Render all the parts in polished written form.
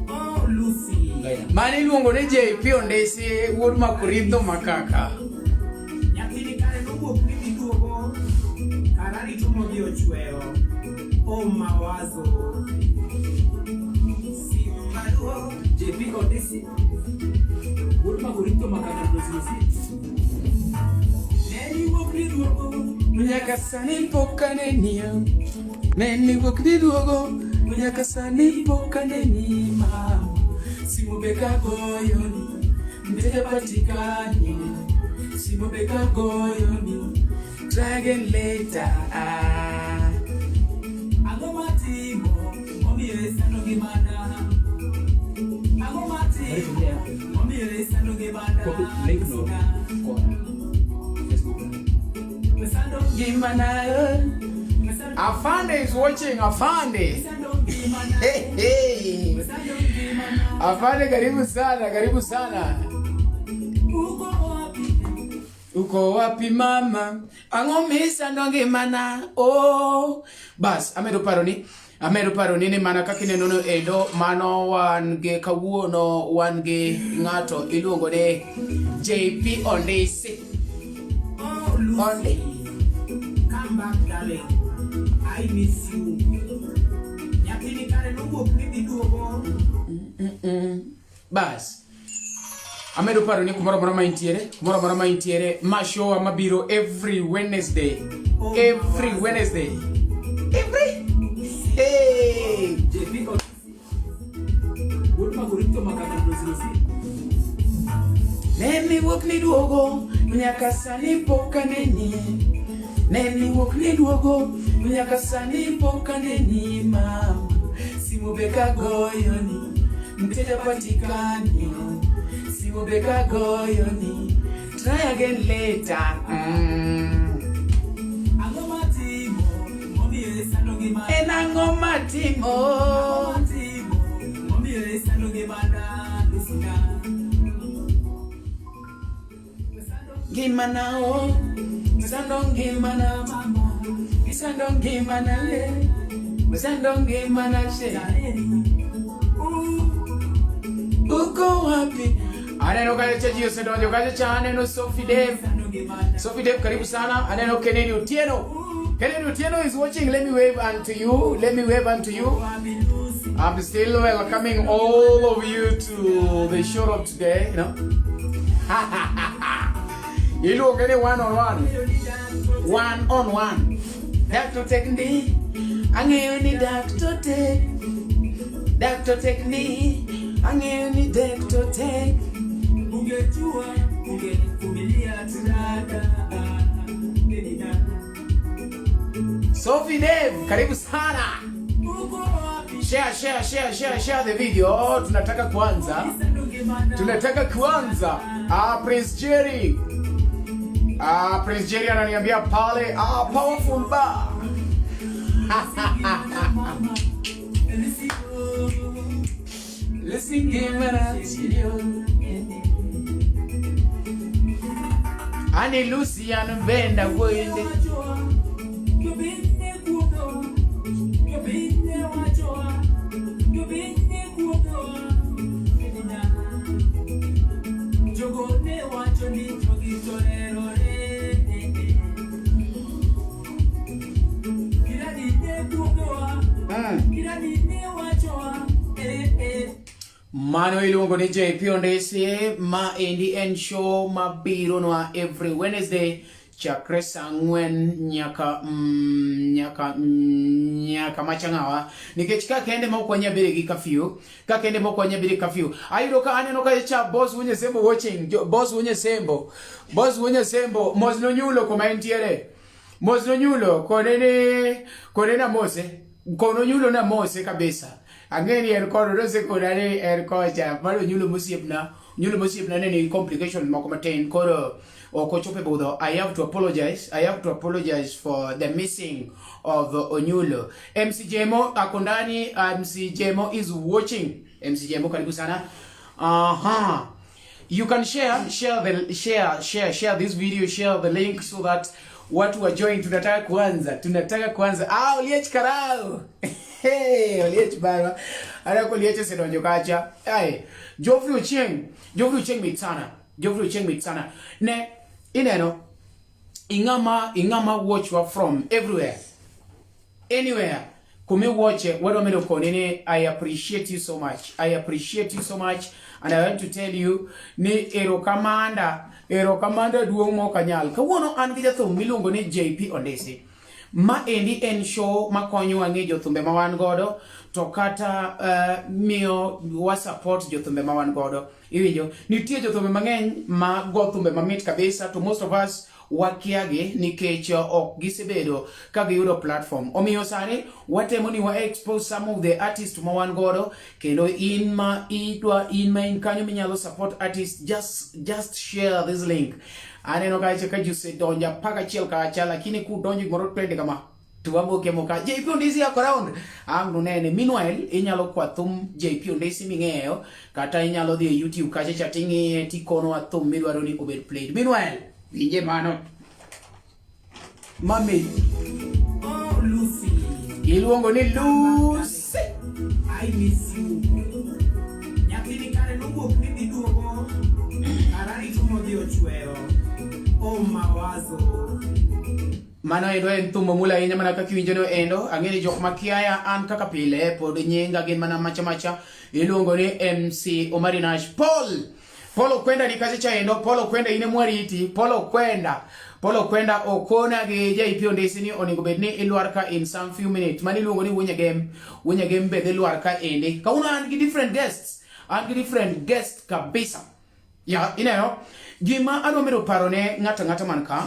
Oh, Lucy. Mane iluongo ni JP Ondisi wuod Makuridho Makaka. Nyathini kare nowuok ni giduogo, kara rito modhi ochweyo. Oh, mawazo. Simba luo. JP Odisi. Wuod Magorito Makaka Lucy. Ne niwuok ni duogo. Nyaka sani pok aneni. Ne niwuok ni duogo. Nyaka sani pok aneni ma. Simu be kagoyoni. Mteja patikani. Simu be kagoyoni. Try again later. Ang'o matimo momiyo isando ngimana? Ang'o matimo momiyo isando ngimana? Copy link no. Kona. Facebook. Isando Ngimana. isando Afande is watching. Afande. isando ngimana. Hey, hey. Isando ngimana. Afande, karibu sana, karibu sana. Uko wapi? Uko wapi mama? Ang'o misando ngimana? Oh. Bas, amedo paro ni amedo paro ni ni mana kaka ineno no endo mano wan gi kawuono wan gi ng'ato iluongo ni JP Ondisi. Oh, Lucy. Come back, darling. I miss you. Nyathini kare nowuok ni dhi duogo. Bas. Amedo paro ni kumoro amora ma intiere, kumoro amora ma intiere, ma show mabiro every Wednesday. Every Wednesday. Every Hey. JP Odisi. Wuod Magorito Makaka Lucy. Ne miwuok ni duogo nyaka sani pok aneni. Ne miwuok ni duogo nyaka sani pok aneni mama. Simu be kagoyoni mteja patikani. Simu be kagoyoni try again later. Ang'o matimo momiyo isando ngimana? En ang'o matimo? Ang'o matimo momiyo isando ngimana, Lucina? Ngimana o, isando ngimana Mama, isando ngimana le, isando ngimana she. Uko wapi? Aneno kacha cha ji osedonjo kacha cha aneno Sophie Dev. isando ngimana. Sophie Dev karibu sana. Aneno Kennedy Otieno. Kennedy Otieno is watching. Let me wave unto you. Let me wave unto you. Wapi Lucy? I'm still welcoming all of you to the show of today, you know. Iluonge ni one on one. One on one. Dak to tek ndi. Ang'eyo ni dak to tek. Dak to tek ndi. Ang'eyo ni dak to tek. Ungejua ungenivumilia dada. Nina. Sophie Dev, karibu sana. Uko wapi? Share, share, share, share, share the video. Oh, tunataka kuanza. Isando ngimana. Tunataka kuanza. Ah, Prince Jerry. Ah, Prince Jerry ananiambia pale, ah, powerful bar. Mama, Lucy, oh. Listen, give it up to you. Ani Lucy anapenda kwende. Mano iluongo ni JP Ondisi, ma endi en show mabironwa every Wednesday chakre saa 4 nyaka nyaka nyaka machang'awa nikech ka kende ma ok wanyal bedo gi curfew ka kende ma ok wanyal bedo gi curfew ayudo ka aneno ka cha boss Wuonye Sembo watching boss Wuonye Sembo boss Wuonye Sembo mos nonyulo kuma entiere mos nonyulo kone ni kone na mose kono onyulo na mose kabisa ang'e ni en kono nosekona ni en kocha mar onyulo mosiepna onyulo mosiepna ne nigi complication moko matin koro ok ochopo e budho I have to apologize I have to apologize for the missing of Onyulo MC Jemo ako ndani MC Jemo is watching MC Jemo karibu sana aha. You can share, share the share, share, share this video, share the link so that watu wa join. Tunataka kuanza, tunataka kuanza. Ah, Oliech Karau. Hey, Oliech bana. Ara ko Oliech osedonjo kacha. Ai, Geoffrey Ochieng, Geoffrey Ochieng mit sana. Geoffrey Ochieng mit sana. Ne ineno ing'ama ing'ama watchwa from everywhere anywhere kumi watche wadwa medo koni ni I appreciate you so much I appreciate you so much and I want to tell you ni erokamanda erokamanda duong' mok anyal kawuono an gi jathum miluongo ni JP Ondisi ma endi en show makonyowa ng'e jothumbe ma wan godo to kata uh, miyo wa support jothumbe ma wan godo iwinjo nitie jothumbe mang'eny ma go thumbe mamit kabisa to most of us wakiagi nikech ok gisebedo ka giyudo platform. Omiyo sani watemo ni wa expose some of the artists ma wan godo kendo in ma idwa in ma in kanyo minyalo support artist just share this link. Aneno kacha ka ji osedonjo apar gachiel kacha lakini kudonjo gimoro twende kama to wamoke moka JP Ondisi yako round ang' nunene. Meanwhile inyalo kwa thum JP Ondisi ming'eyo kata inyalo dhi e YouTube kacha cha ting'iye tikonowa thum midwaro ni obed played. Meanwhile winje mano mami Oh, Lucy. iluongo ni Lucy. I miss you. Nyathini kare nowuok ni dhi duogo. Kara rito modhi ochweyo. Oh, mawazo. Mano endo en thum mamul ahinya mana kaka iwinjo no endo. Ang'e ni jok makiaya an kaka pile pod nyinga gin mana macha macha. Iluongo ni MC Omari Nash. Paul! Paul Okwenda ni kacha cha endo. Paul Okwenda in e mwariti. Paul Okwenda. Paul Okwenda okona gi JP Ondisi ni onego bed ni ilwar ka in some few minutes. Mano iluongo ni Wuonya Game. Wuonya Game be dhi lwar ka endi. Kawuono an gi different guests. An gi different guests kabisa. Ya, ineno, gima adwa medo paro ne ng'ato ang'ata man ka,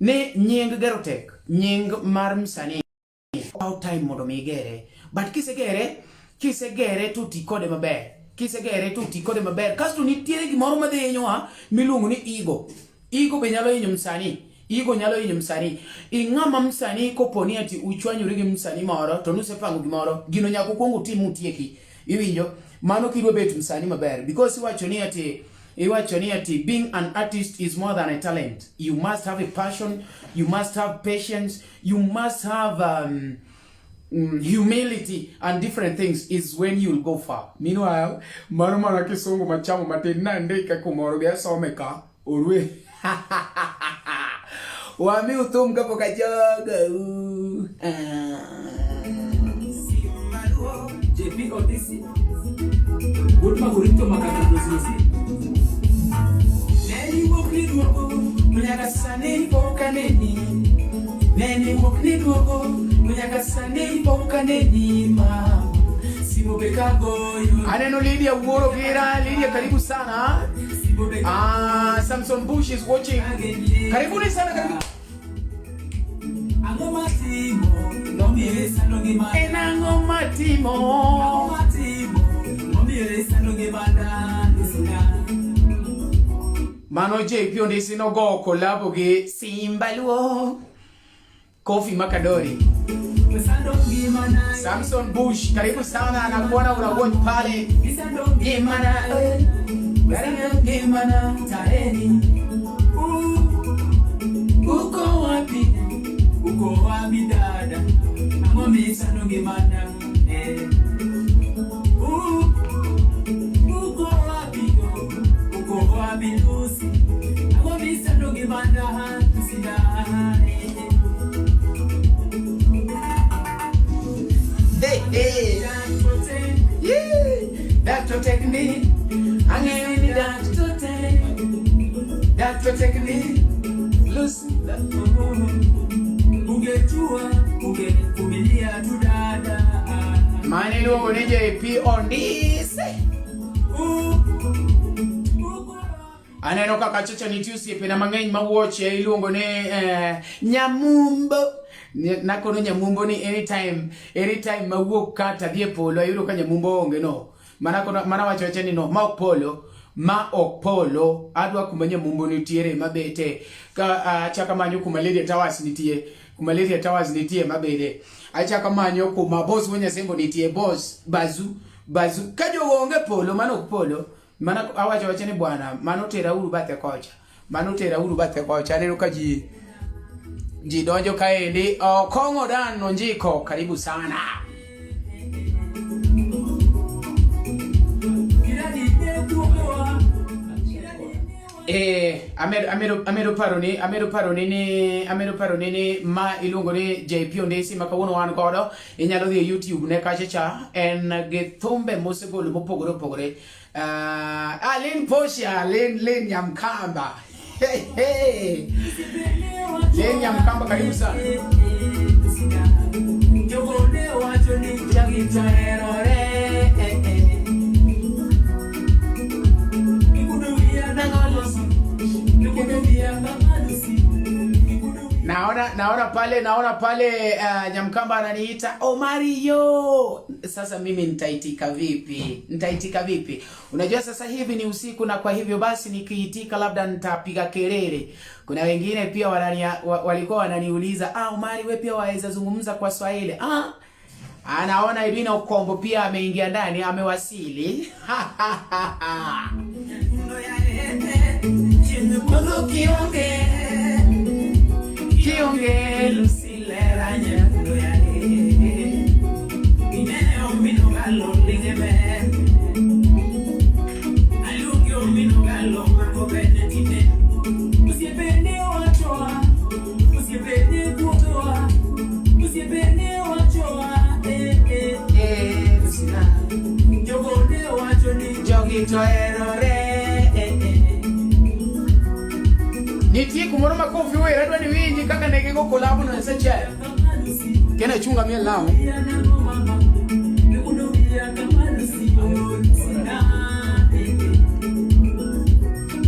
ni nying gero tek, nying mar msanii about time mondo mi igere. But kisegere, kisegere to ti kode maber. Kisegere to ti kode maber. Kasto nitiere gimoro madhi hinyowa miluongo ni ego. Ego be nyalo hinyo msanii. Ego nyalo hinyo msanii. Ing'ama msanii kopo ni ati uchwanyori gi msanii moro to nusepango gimoro, gino nyaka ukwong utim utieki. Iwinjo? Mano kidwa bet msanii maber because iwacho ni ati iwacho ni ati being an artist is more than a talent. You must have a passion, you must have patience, you must have humility and different things is when you'll go far. Meanwhile, mano mana kisungu machamo matin nandike kumoro be asome ka orwe. Wami uthum kapok ajogo. Ah. JP Odisi. Wuod Magorito Makaka Lucy Lucy. Neni wuok ni duogo, to nyaka sani pok aneni. Neni wuok ni duogo, to nyaka sani pok aneni ma. Simu be kagoyo. Aneno Lydia Wuoro Gira, Lydia karibu sana. Simu be Ah, Samson Bush is watching. Karibuni sana, karibu. Ang'o matimo? Nomiyo isando ngima. En ang'o matimo? Ang'o matimo? Nomiyo isando ngimana Lusina. Mano JP Ondisi nogo kolabo gi Simba Luo. Kofi Makadori. Isando ngimana. Samson Bush, karibu sana nakuona una watch pale. Isando ngimana. Isando ngimana. Taeni. Uko wapi? Uko wapi dada? Ang'o misando ngimana? Eh. Uko wapi yo? Uko wapi Lucy? Ang'o misando ngimana? Lusina. Eh. Hey, hey. Yeah. Dr. Technique. Ang'eyo ni Dr. Tech. Dr. Technique. Lucy. Ungejua ungevumilia tu dada. Mano iluongo ni JP Ondisi. Uko Aneno kaka chacha nitie osiepena mang'eny ma wuoche iluongo ni Nyamumbo. Nakono Nyamumbo ni anytime, anytime mawuok ka to adhi e polo ayudo ka Nyamumbo onge no. Mana kono mana wacho wacha ni no, ma ok polo, ma ok polo. Adwa kuma Nyamumbo nitiere mabete. Ka achako amanyo kuma Lydia Towers nitie, kuma Lydia Towers nitie mabede. Achako amanyo kuma Boss Wenyasembo nitie, Boss Bazu, Bazu. Ka jogo onge polo, mano ok polo. Mana awacho wacha ni bwana, mano tera uru bathe kocha. Mano tera uru bathe kocha. Aneno ka ji ji donjo kaendi. Oh, Kong'o Dan Onjiko, karibu sana. Eh, amedo paro ni amedo paro ni ni amedo paro ni ni ma iluongo ni JP Ondesi ma kawuono wan godo inyalo dhi e YouTube ne kacha cha en gi thumbe mosegolo mopogore opogore. Lin Posha, Lin Lin Nyamkamba. Hey, hey. Lin Nyamkamba karibu sana. Naona pale naona pale Nyamkamba ananiita Omari yo. Sasa mimi nitaitika vipi? Nitaitika vipi? Unajua sasa hivi ni usiku na kwa hivyo basi nikiitika labda nitapiga kelele. Kuna wengine pia walikuwa wananiuliza, Omari wewe pia waweza zungumza kwa Swahili? Anaona Edwina Okombo pia ameingia ndani, amewasili. Kionge Lucilera nyando ya Nitie kumoro ma kofi wer adwa ni winji kaka ne gigo kolabo no seche. Kena chunga miel nao.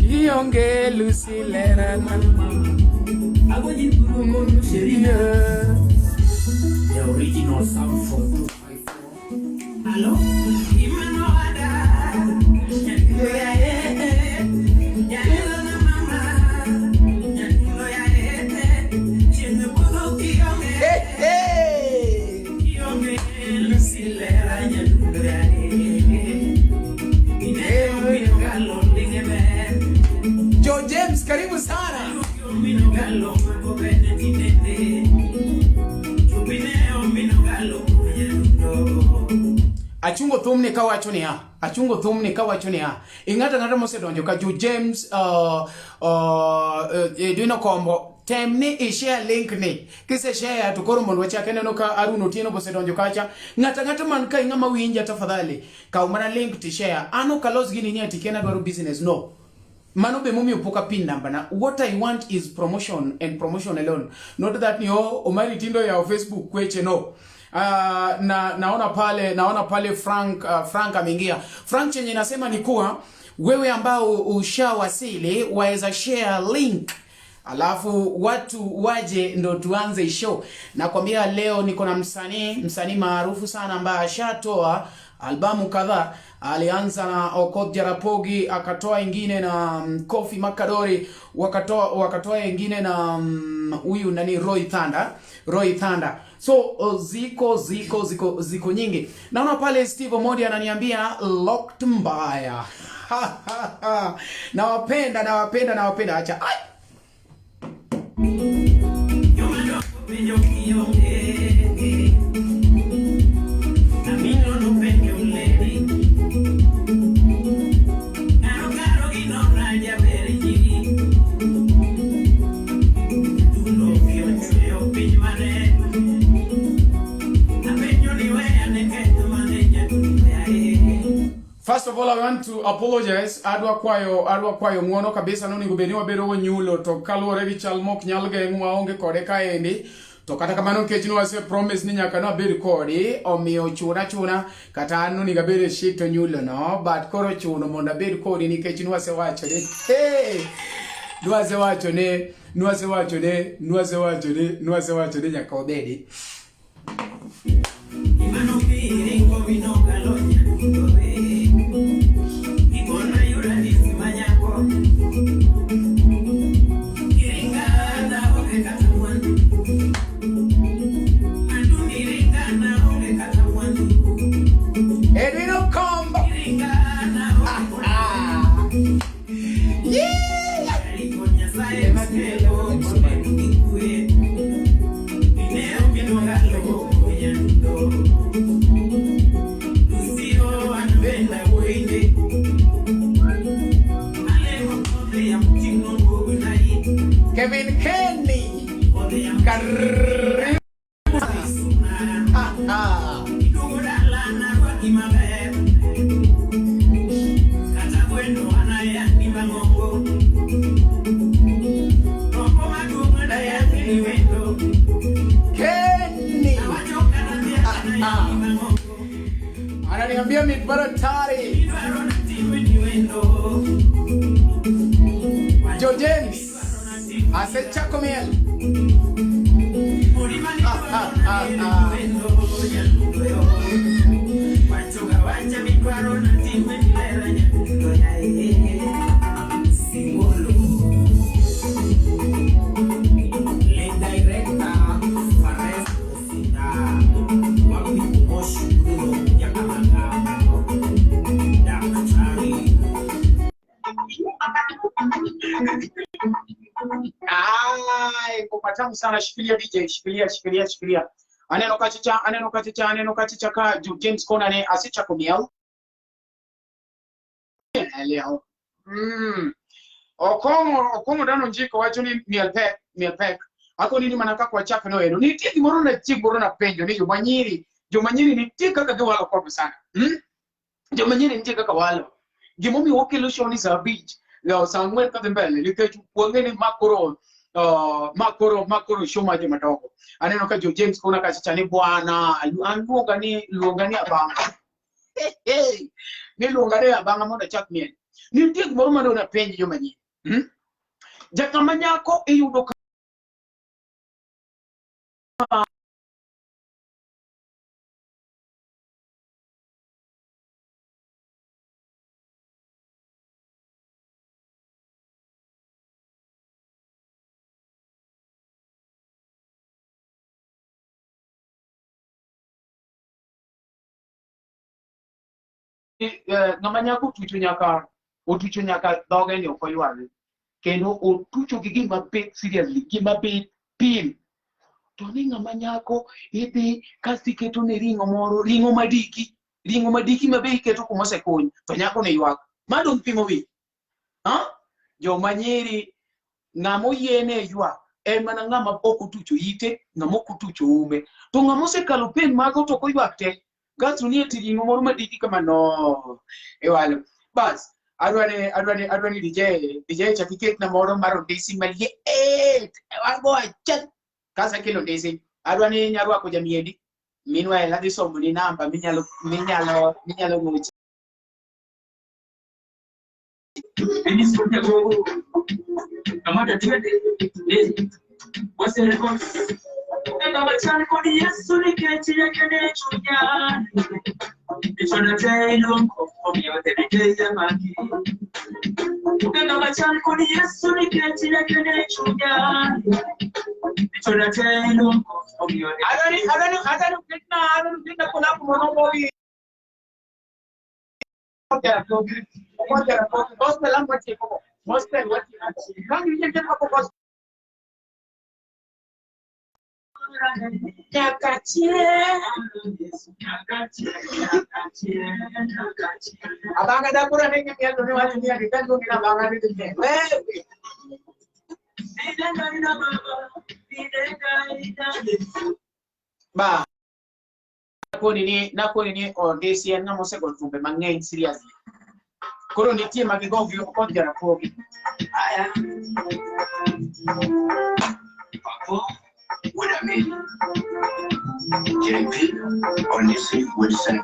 Ionge Lucilera The original sound from 254. Hello? Hey, hey. Joe James, karibu sana. Achungo thumni kawacho niya, achungo thumni kawacho niya. Ing'ato ang'ata mosedonjo ka Joe James, Edwin Okombo, tem ni i-share link ni. Kise share to koro mondo wachak aneno ka Arun Otieno bosedonjo kacha. Ng'ato ang'ata man ka ing'ama winja tafadhali, kaw mana link ti share. An ok alos gini ni ati kia adwaro business, no. Mano be momiyo pok apin namba na. What I want is promotion and promotion alone. Not that ni oh, Omari Tindo ya Facebook kweche, no. Na naona pale Frank, Frank ameingia. Frank, chenye nasema ni kuwa wewe ambao ushawasili waweza share link. Alafu watu waje ndo tuanze show. Nakwambia leo niko na msanii maarufu sana ambaye ashatoa albamu kadhaa. Alianza na Okoth Jarapogi, akatoa ingine na Kofi Makadori, wakatoa ingine na huyu nani Roy Thunder, Roy Thunder. So ziko nyingi. Naona pale Steve Omondi ananiambia locked mbaya. Nawapenda, nawapenda, nawapenda. Acha. Ai. First of all, I want to apologize. Adwa kwayo ng'uono kabisa nonego bed ni wabedo go nyulo to kaluwore gi chal mok nyal geng'wa waonge kode kaendi. To kata kamano nikech nwase promise ni nyaka nabed kodi, omiyo chuna kata an nonego abed e shit to nyulo no, but koro chuno mondo abed kodi nikech nwasewacho ni hey, nwasewacho ni nyaka obedi. Edwin Okombo. Kenny. Karibu. Ah, ah. Kenny. Ah, ah. Ananiambia Mikbaratari. Joe James. Asechako miel. Ah, ah, ah, ah. Ai, ngoma tamu sana. Shikilia DJ, shikilia, shikilia, shikilia. Aneno kachicha, aneno kachicha, aneno kachicha ka Joe James kona ne asechako miel. Leo. Okong'o, Okong'o dhano njiko wacho ni miel pek, miel pek. Akoni ni mana kaka wachak no ero. Nitie gimoro na chieng' moro napenjo ni joma nyiri, joma nyiri nitie kaka giwalo kodwa sana. Joma nyiri nitie kaka walo. Gimomiyo wakelo show ni saa 5, leo saa 4 kadhi mbele nikech wang'e ni ma koro ma koro show mar joma dongo. Aneno ka Jo James kona kacha ni bwana, an luonga ni abanga. Hey, hey. Ni luonga ni abanga mondo achak miel. Nitie gimoro mane napenjo joma nyiri. Jakama nyako iyudo ka ng'ama nyako otucho nyaka, otucho nyaka dhoge ni ok oywagi. Kendo otucho gi gima bet seriously, gima bet pin. To ni ng'ama nyako idhi kasto iketo ne ring'o moro, ring'o madiki, ring'o madiki ma be iketo kuma osekuny, to nyako ne ywak. Ma dong' pimo wi. Ha? Joma nyiri ng'ama oyiene ywak en mana ng'ama ok otucho ite, ng'ama ok otucho ume. To ng'ama osekalo pen mago to ok oywak te. Kasto ni eti ring'o moro madiki kama no. Ewalo. Bas, adwa ni DJ, DJ chak iketna moro mar ondisi maliet. Wago achiel. Kasekelo ondisi, adwa ni nyarwako jamiendi. Meanwhile, adhi somo ni namba minyalo goche. Adwani uketna collab moro mowi. Gospel am watieko. Gospel watieko. Kang iwinjo kaka gospel. Nyaka chieng'. Abanga dakura nigi miel to niwacho ni ati kaluongi ni abanga ni dhi miel. Wewe. Ba. Nakoni ni Ondisi en ng'ama osego thumbe mang'eny seriously. Koro nitie ma gigo gi Okoth Jaramogi. Aya. Papo with Amin. JP Onisi with Seven.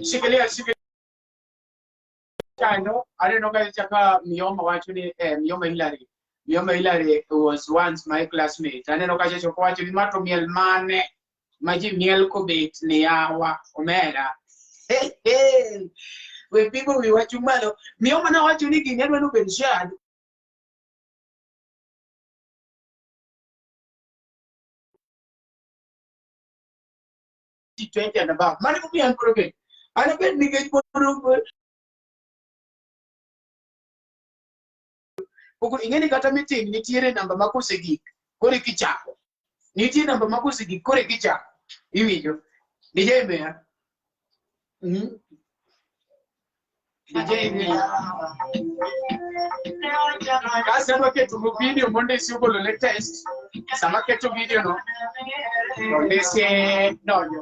Shikilia, shikilia. Chano, aneno ka chaka Mioma wacho ni Mioma Hillary. Mioma Hillary was once my classmate. Aneno ka chacho wacho ni mato miel mane ma ji miel kobet ni yawa omera. Hey, hey. We people we wacho malo. Mioma na wacho ni gini adwa nobed shared. 20 and above. Mano emomiyo an koro bet. An abet nikech koro pok ing'e ni kata meeting nitiere namba ma kosegik koro kichako. Nitie namba ma kosegik koro kichako. Iwinjo? DJ Meya. Mm. DJ Meya. Kasi adwa keto video mondo isi ogolo latest. Sama keto video no, to ndisi donjo.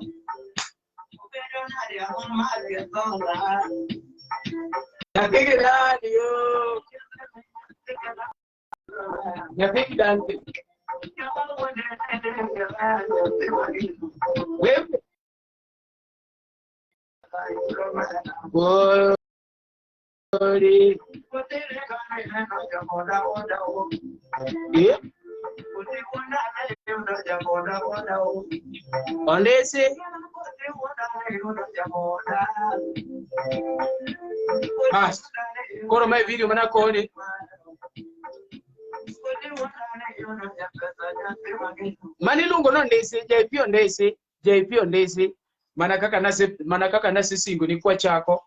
Nyathi gi dani yo. Nyathi gi dani. Wewe. Bori. Eh? Ondesi. Bas. Koro mae video mana koni. Mani iluongo ni Ondesi, JP Ondesi, JP Ondesi. Mana kaka nase mana kaka nasesingo ni kwachako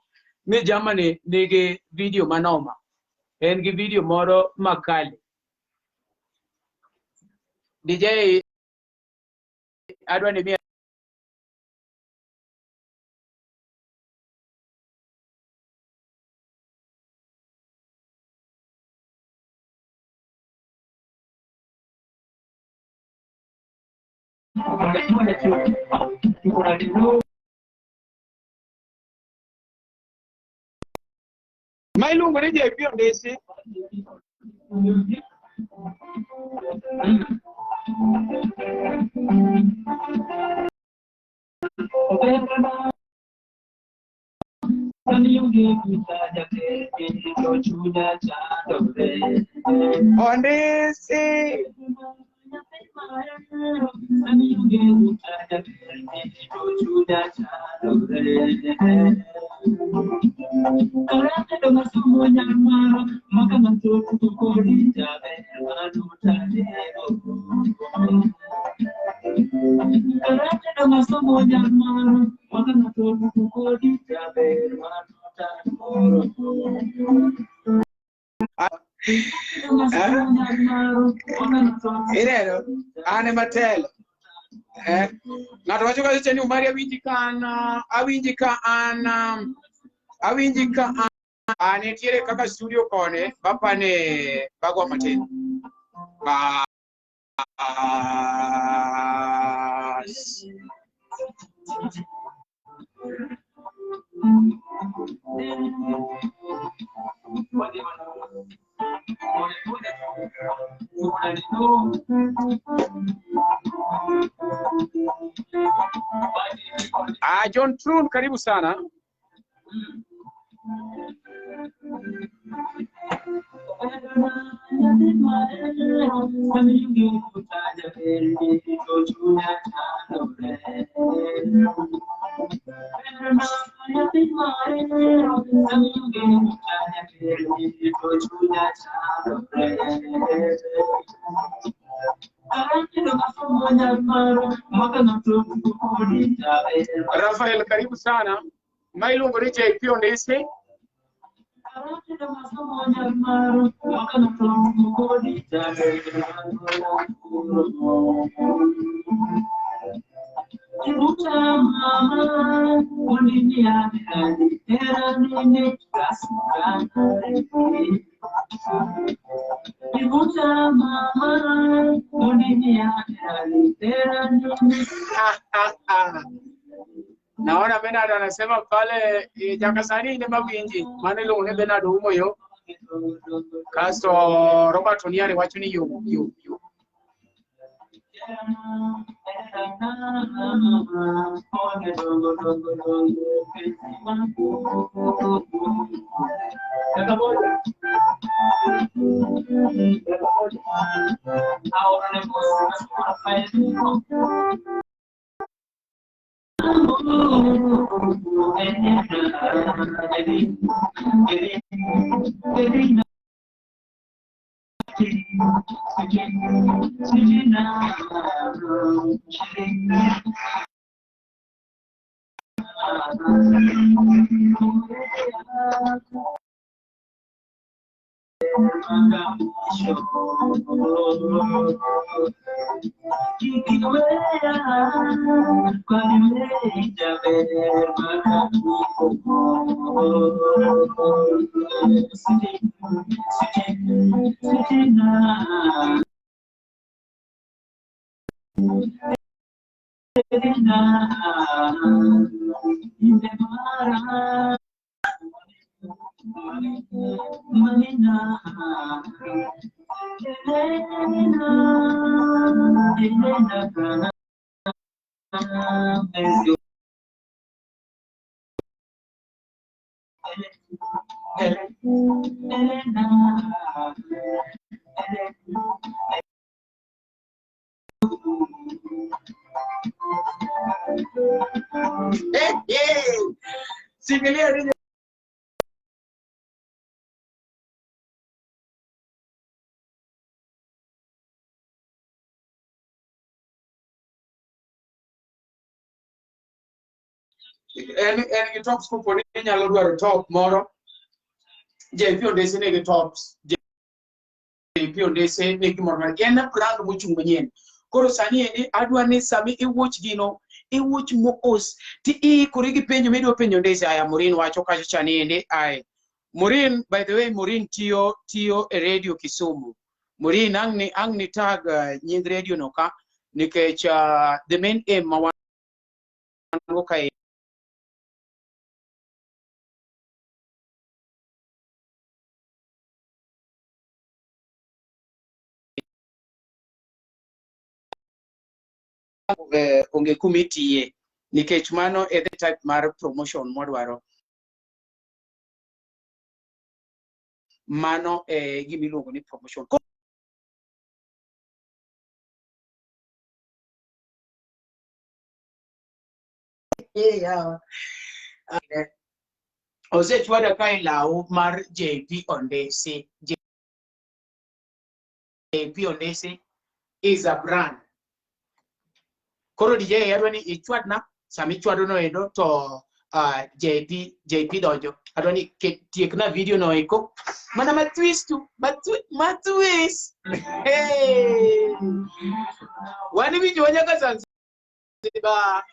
ni jamani nigi video manoma. En gi video moro makali. DJ adwa ni miya Ma iluongo ni JP Ondesi. Ondesi. Ineno, an ema telo. Eh? Ng'ato wacho kacha ni Umari awinji ka an awinji ka an awinji ka an ah, nitiere kaka studio koni bapane bagwa matin. Bas. Ah, John Trun, karibu sana. Rafael, karibu sana. Ma iluongo ni JP Ondisi. Naona Bernard anasema pale Jakasani ne mawinji mano iluongo ni Bernard Umoyo. Kasto Robert Oniare wacho ni yo yo yo. Shikilia DJ. En gi tops kopo ni inyalo dwaro top moro. JP Ondese nigi tops. JP Ondese nigi gimoro mar en brand mochung' manyien. Koro sani endi adwa ni sami iwuoch gino iwuoch mos ti iikori gi penjo midwa penjo Ondese. Aya, Maureen wacho kacha cha ni endi ae. Maureen, by the way, Maureen tiyo e radio Kisumu. Maureen ang' ni tag nying radio no ka nikech the main aim ma wan go kae onge kuma itiye nikech mano e the type mar promotion mwadwaro. Mano e gima iluongo ni promotion. Osechwada ka e law mar JP Ondese. JP Ondese is a brand. Koro DJ adwa ni ichwadna, sama ichwado no endo to JP donjo. Adwa ni tiekna video no eko. Mana matwist tu, matwist. Hey. Wan iwinjo nyaka Zanzibar.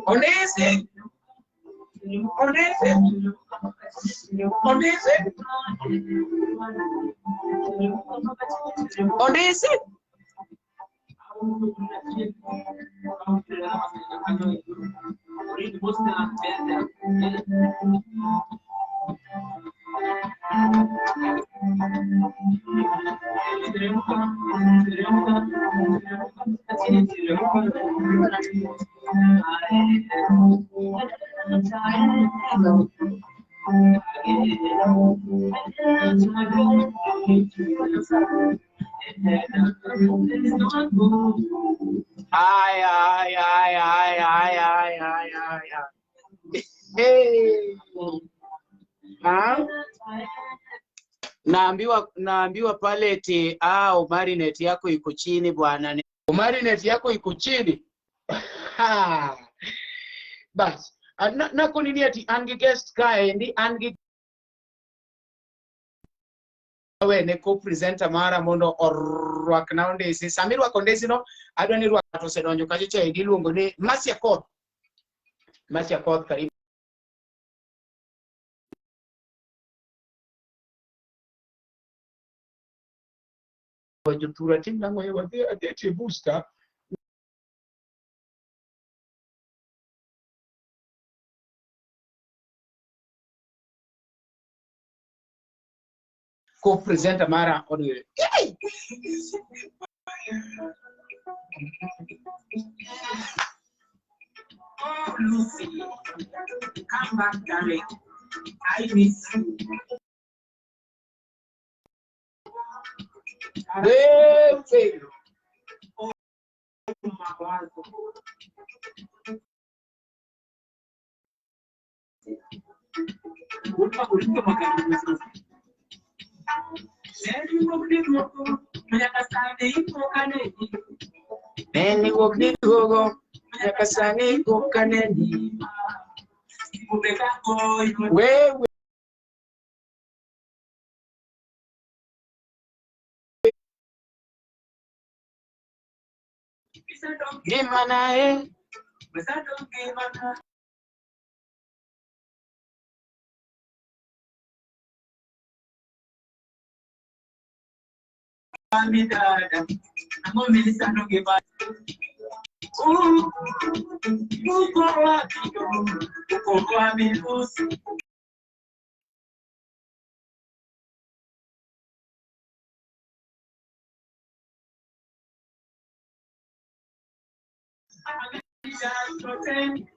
Onese, Onese, Onese, Onese. Ay, ay, ay, ay, ay, ay, ay, ay, ay. Hey. Ah? Naambiwa pale eti Omari net yako iko chini bwana. Omari net yako iko chini. Ha. Bas, nako nini ati angi guest kaendi angi we ne co-presenter mara mondo orwak na ondesi. Sami rwako ondesi no adwa ni rwako osedonjo kacha cha iluongo ni Masia Koth. Masia Koth, karibu. Jothur atim nang'o wadhi adhi e booster. Co-presenter mara odwe. Oh, Lucy, come back, darling. I miss you. Wewe. Oh, mawazo. Neni wuok ni duogo nyaka sani pok aneni. Wewe. Ngimana e.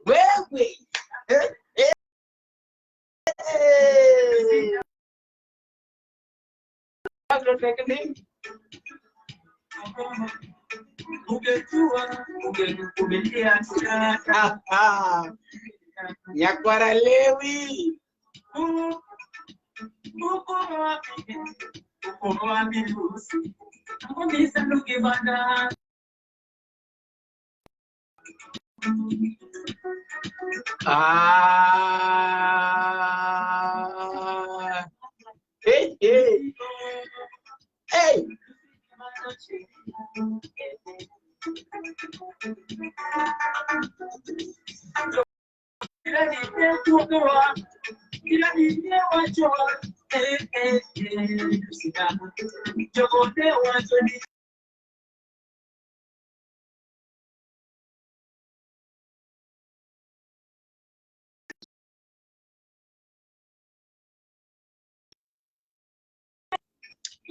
Wewe. Nyakwara Lewi. Ah. Hey, hey. Hey.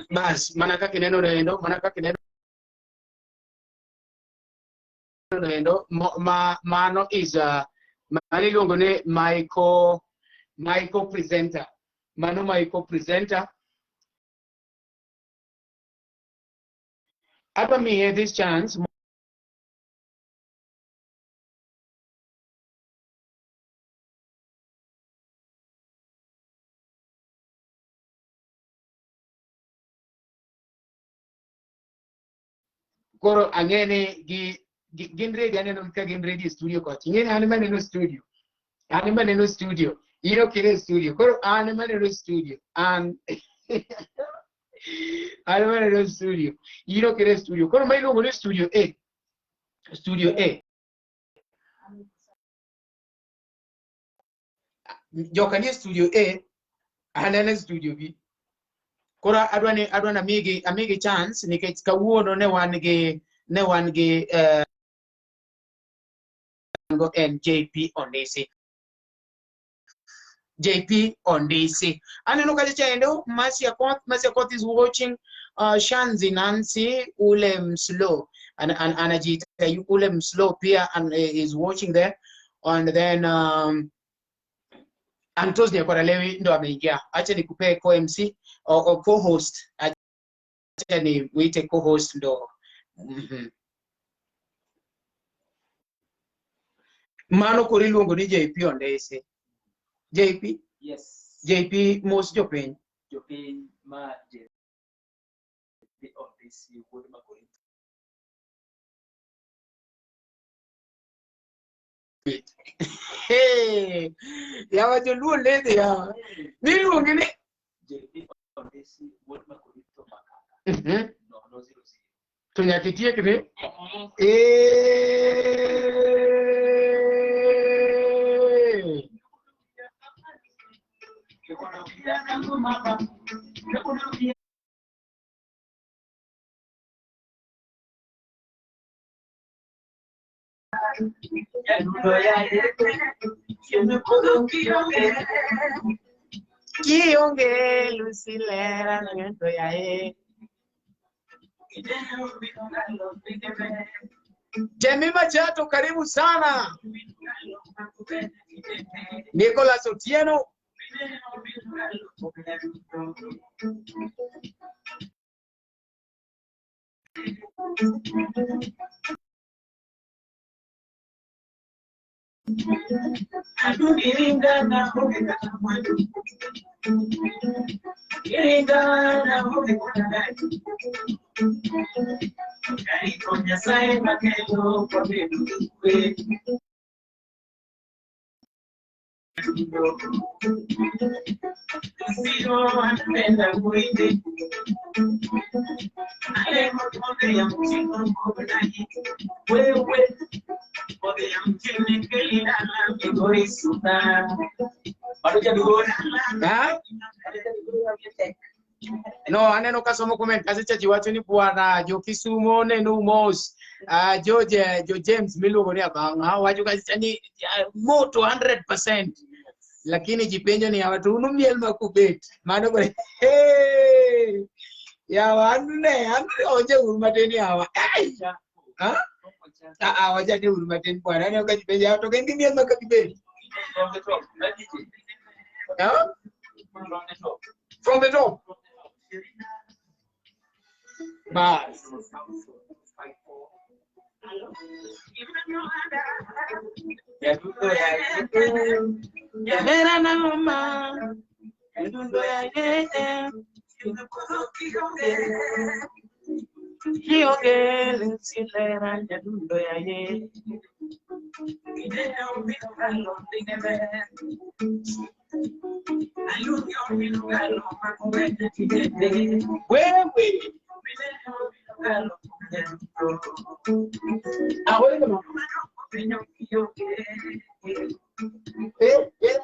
Bas, mana kaka ineno endo, mana kaka ineno endo, mano is mano iluongo ni Michael presenter. Mano Michael presenter. Adwa miye this chance koro ang'e ni gin ready, aneno ka gin ready e studio kocha. Ing'e ni an ema aneno studio. An ema aneno studio. In ok in e studio. Koro an ema aneno studio. An an ema aneno studio. In ok in e studio. Koro ma iluongo ni studio A. Studio A. Joka nie studio A, an e studio B. Koro adwa ni amigi chance nikech kawuono ne wan gi go en JP Ondisi. JP Ondisi. Aneno kacha chaendo Marcia Koth, Marcia Koth is watching. Shanzi Nancy Ule Mslo anajiita Ule Mslo pia and is watching there. And then Antos Nyakwara ndo ameingia. Acha nikupe co-MC o co-host. Acha ni uite co-host ndo. Mano koro iluongo ni JP Ondisi. JP? Yes. JP mos jopiny. Jopiny ma JP Ondisi wuod Makorinto. Hey, yawa joluo ledhi yawa. Niluongi ni JP Ondisi wuod Makorinto Makaka. 000. To nyaka itiek ni. Kionge Lucilera ngento yae. Jemima Chato, karibu sana. Nicholas Otieno. No, aneno ka somo comment kacha ji wacho ni bwana jo Kisumo neno mos. George, jo James miluongo ni Abang' wacho kacha ni moto 100%. Lakini ji penjo ni yawa to unu miel ma kubet. Mano kore. Hey! Yawa anu ne onje uru matin yawa. Ai! Ha? Ah, wacha ni uru matin bwana. Aneno ka ji penjo yawa to gin gi miel ma kubet. From the top. Huh? From the top. From the top. Bas. Wewe. Ah, wewe kama. Eh, eh.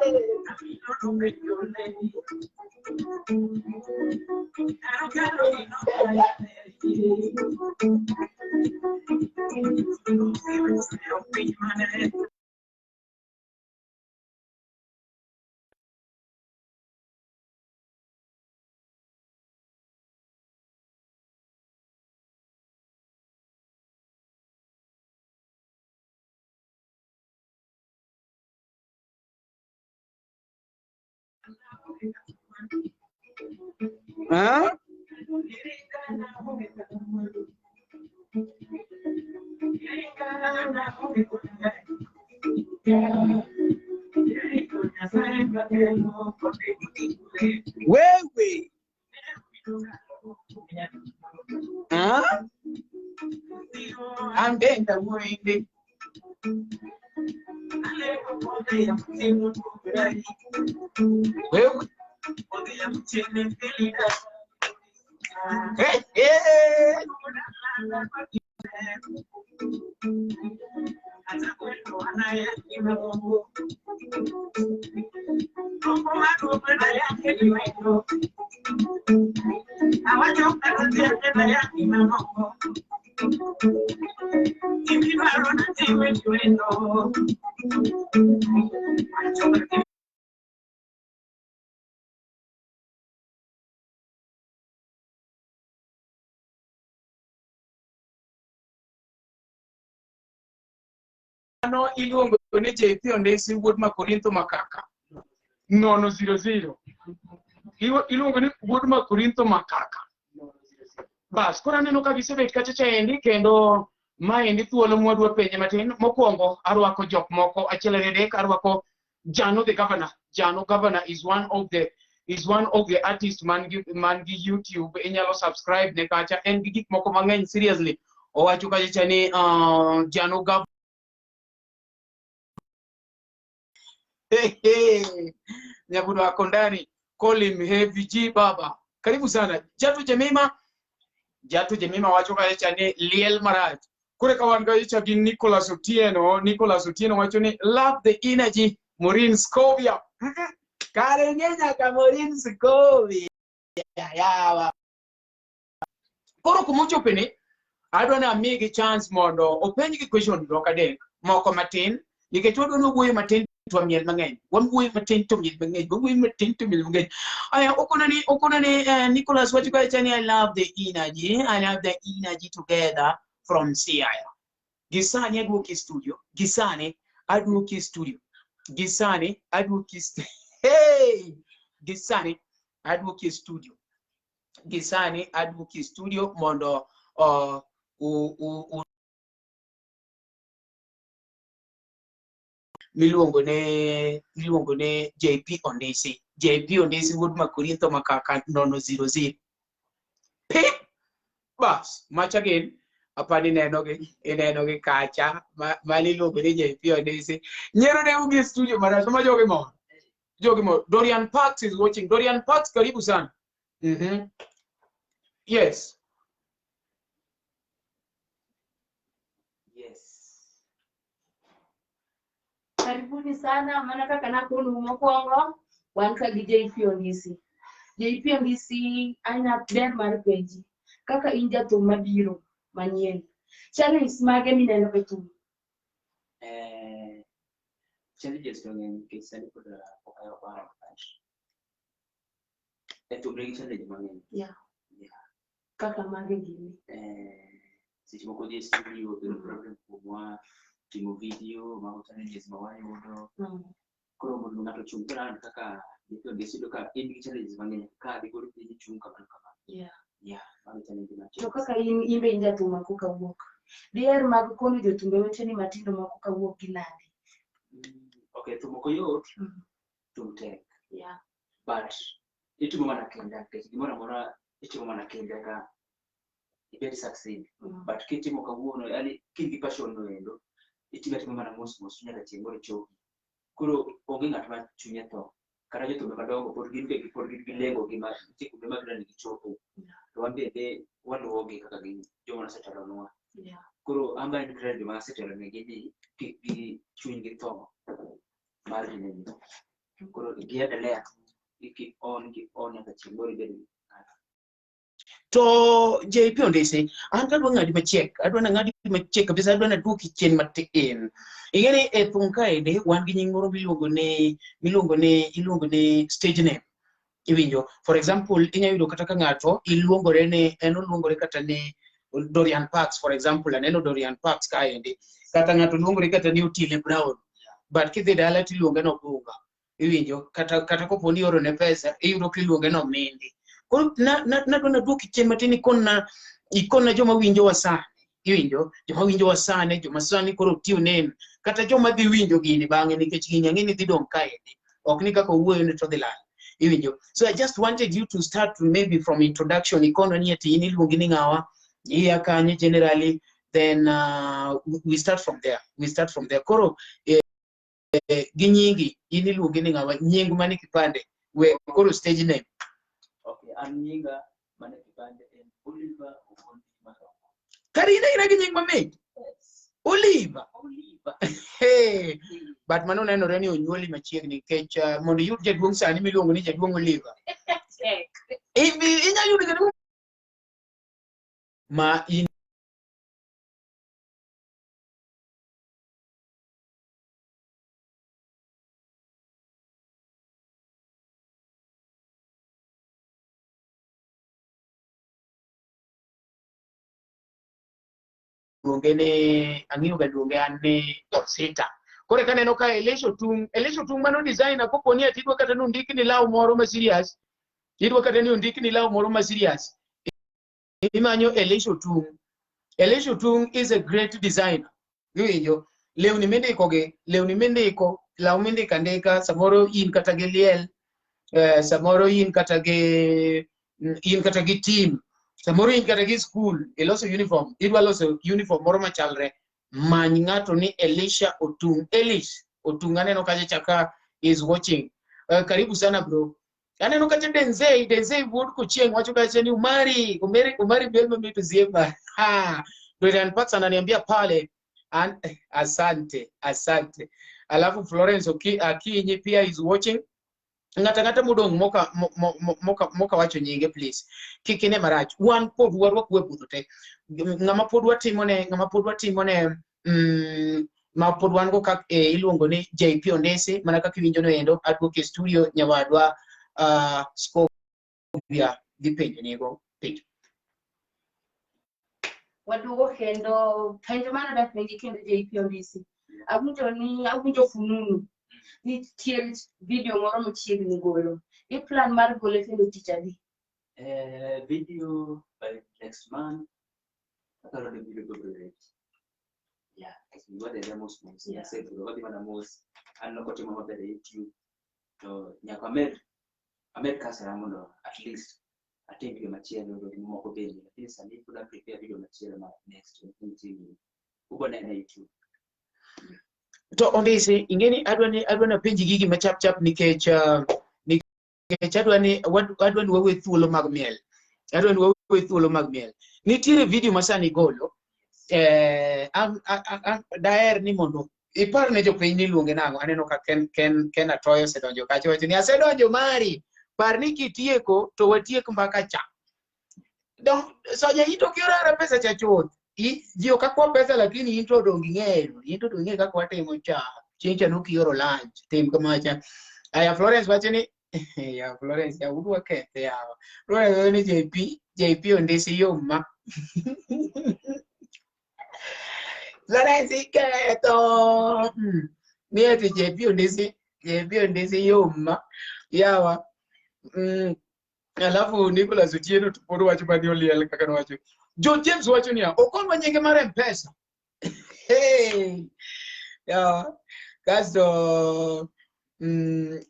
Ah? Wewe. Ah? Ambenda uende. Wewe. Eh, eh. Mano iluongo ni JP Ondesi wuod Makorintho Makaka. 000. Iluongo ni wuod Makorintho Makaka. Bas, koro aneno ka gisebet kacha chaendi kendo maendi thuolo mwadwa penje matin. Mokwongo arwako jok moko achiel ariyo adek arwako Jano the Governor. Jano Governor is one of the artist man gi YouTube inyalo subscribe ne kacha en gi gik moko mang'eny seriously. Owacho kacha cha ni Jano Governor. Nyabudo wako ndani. Call him Heavy G baba. Karibu sana. Jatu Jemima. Jatu Jemima wacho kacha ni liel marach. Kore ka wan kacha gi Nicholas Otieno. Nicholas Otieno wacho ni love the energy Maureen Scovia. Kare ng'e nyaka Maureen Scovia. Yawa. Koro kumochope ni adwa ni amigi chance mondo openjgi question dhok adek moko matin nikech wadwa ni wawuoyo matin to miel mang'eny wawuoyo matin to miel mang'eny wawuoyo matin to miel mang'eny. Aya, okona ni Nicholas wacho kacha ni I love the energy, I love the energy together from Siaya. Gisani aduoki e studio, gisani aduoki e studio, gisani aduoki e hey! Gisani aduoki e studio, gisani aduoki e studio mondo u miluongo ne JP Ondisi. JP Ondisi wuod Makorintho Makaka 000 pip. Bas, macha gin apani inenogi inenogi kacha mano iluongo ni JP Ondisi. Nyiero ne ugi e studio marach ma jogi mor. Jogi mor. Dorian Parks is watching. Dorian Parks, karibu sana. Yes. Yes. Karibuni sana, mana kaka nakonu mokwongo, wan ka gi JP Ondisi. JP Ondisi, anya ber mar penji. Kaka in jathum mabiro manyien. Challenges mage mineno e thum? Challenges to ng'eny nikech sani pod pok ayawo ohala marach. E thum nigi challenge mang'eny. Yeah. Kaka mage gini? Seche moko dhi e studio bedo problem kuomwa, timo video, mago challenges ma wayudo. Koro mondo ng'ato ochung brand kaka JP Ondisi iyudo ka in gi challenges mang'eny ka dhi godo piny ichung kamano kamano. Yeah, mago challenge ma To kaka in be in jathum ma koka wuok. Diher mag kono jothumbe weteni matindo ma koka wuok gi nade? Okay, thum ok oyot, thum tek. But itimo mana kinda nikech gimoro amora itimo mana kinda ka ibed succeed. But kitimo kawuono, yani kin gi passion no endo, itimo atima mana mos mos nyaka chieng' moro ichopi. Koro onge ng'at ma chunye tho. Kata jothumbe madongo pod gin be pod gin gi lengo gi ma nitie kuonde ma gidwa ni gichope. To wan bende waluwogi kaka gin joma nosetelonwa. Koro an be encourage joma asetelonegi ni kik gi chunygi tho mar ginene. Koro giendelea gi keep on keep on nyaka chieng' moro ibed gi ng'ato. To JP Ondisi, an kadwa ng'adi machiek, adwa nang'adi machiek kabisa, adwa naduoki chien matin. Ing'e ni e thum kaendi wan gi nying moro miluongo ni miluongo ni iluongo ni stage name. Iwinjo? For example, inya yudo kata ka ng'ato iluongore ni en oluongore kata ni Dorian Parks, for example, aneno Dorian Parks kaendi. Kata ng'ato luongore kata ni Otile Brown. But kidhi dala tiluonge ni Ogunga. Iwinjo? Kata kata kopo ni ioro ne pesa, iyudo kiluonge ni Omindi. Koro na na nadwa naduoki chien matin ikonna ikonna joma winjowa sani. Iwinjo? Joma winjowa sani, joma sani koro tune in, kata joma dhi winjo gini bang'e nikech gini ang'e ni dhi dong' kaendi. Ok ni kaka owuoyo ni to dhi lal. Iwinjo? So I just wanted you to start maybe from introduction. Ikonwa ni ati in iluongi ni ng'awa, iya kanye generally, then we start from there. We start from there. Koro gi nyingi, in iluongi ni ng'awa, nying mane kipande, we koro stage name. Okay, an nyinga mane kipande en Oliver Omondi Marongo. Kare in aina gi nying mamit? Yes. Oliver. Oliver. Hey. But mano nenore ni onyuoli machiegni nikech mondo iyud jaduong' sani miluongo ni jaduong' Oliver. Tek. Inyalo yudo jaduong' ma in luonge ni ang'iyo ga luonge an ni Osita. Koro eka aneno ka Elisha Otung, Elisha Otung mano designer kopo ni ati idwa kata ni ondikni law moro ma serious, idwa kata ni ondikni law moro ma serious, imanyo Elisha Otung. Elisha Otung is a great designer. Iwinjo? Lewni mindiko gi, lewni mindiko, law mindiko andika, samoro in kata gi liel, samoro in kata gi, in kata gi team, samoro in kata gi school, iloso uniform, idwa loso uniform moro machalre, many ng'ato ni Elisha Otung. Elish Otung aneno kacha chaka is watching. Karibu sana bro. Aneno kacha Denzei, Denzei wuod Kochieng wacho kacha ni Umari, Umari, Umari Belma mitu ziema. Ha. Dorian Parks ananiambia pale an, asante, asante. Alafu Florence Akinyi pia is watching. Ng'ata ng'ata modong' moka, mo, mo, mo, moka, moka wacho nyinge please. Kik ine marach. Wan pod warwak we budho te. Ng'ama pod watimone, ng'ama pod watimone, ma pod wan go kak, iluongo ni JP Ondisi, mana kaka iwinjo no endo, aduoke e studio nyawadwa, Scovia dhi penjo nego penjo. Waduogo kendo penjo mane adwa penji kendo JP Ondisi. Awinjo ni awinjo fununu nitie video moro machiegni golo. I plan mar gole kendo tich adi? Video by next month. Aparo ni video biro ready. Yeah, wadhi adhiya mos mos. Nasebiro, wadhi mana mos. Aneno kotimo maber e YouTube. To nyaka amed kasra mondo at least atim video machielo to gi moko bende. Lakini sani pod a prepare video machielo ma next nitie ubo nene e YouTube. To Ondisi, ing'eni adwa ni adwa napenji gigi machap chap nikech nikech adwa ni adwa ni wawe thuolo mag miel. Adwa ni wawe thuolo mag miel. Nitiere video ma sani golo. An daher ni mondo ipar ne jopiny ni iluonge nang'o. Aneno ka Ken Atoyo osedonjo kacha, wacho ni asedonjo mari. Par ni kitieko to watiek mbaka cha. Dong, Sonya in to kioro ara pesa cha chuth. Ji ok akwa pesa lakini in to dong ing'eyo. In to dong ing'eyo kaka watimo cha. Chieng' cha nokioro lunch. Tim kamacha. Aya Florence wacho ni ya Florence ya udwa kethe yawa. Florence wacho ni JP, JP Ondisi yom ma. Florence iketho. Ni ati JP Ondisi, JP Ondisi yom ma. Yawa. Alafu Nicholas Otieno to pod wacho mani oliel kaka nowacho. John James wacho niya, okonwa nyinge mar M-Pesa. Hey. Yawa. Kasto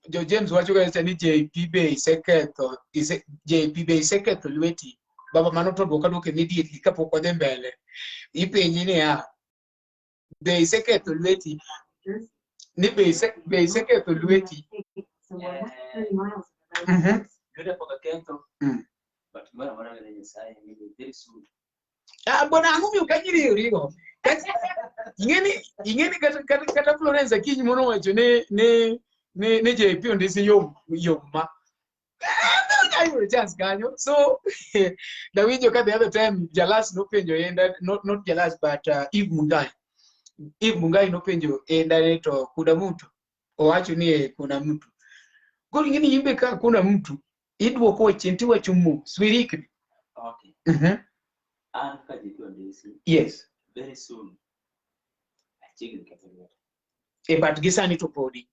Jo James wacho kacha ni JP be iseketho, JP be iseketho lweti. Baba mano to dwoka dwoke immediately kapok wadhi mbele. Ipenji niya, be iseketho lweti? Ni be iseketho lweti? So we're not 30 miles in the Lweta pok aketho. But gimoro amora wene Nyasaye maybe very soon. Ah, bwana ang'o miyo ka nyiri rigo? Ing'eni kata Florence Akinyi mono wacho ne JP Ondisi yom yom ma. Ayudo chance kanyo. So nawinjo ka the other time Jalas nopenjo enda, not Jalas but Eve Mungai. Eve Mungai nopenjo enda ne to kuna mtu. Owacho ni kuna mtu. Koro ing'eni imbe ka kuna mtu idwoko chien tiwacho mos wirikni. Okay. An ka JP Ondisi. Very soon. Achiegni ketho lweta. But gi sani to podi.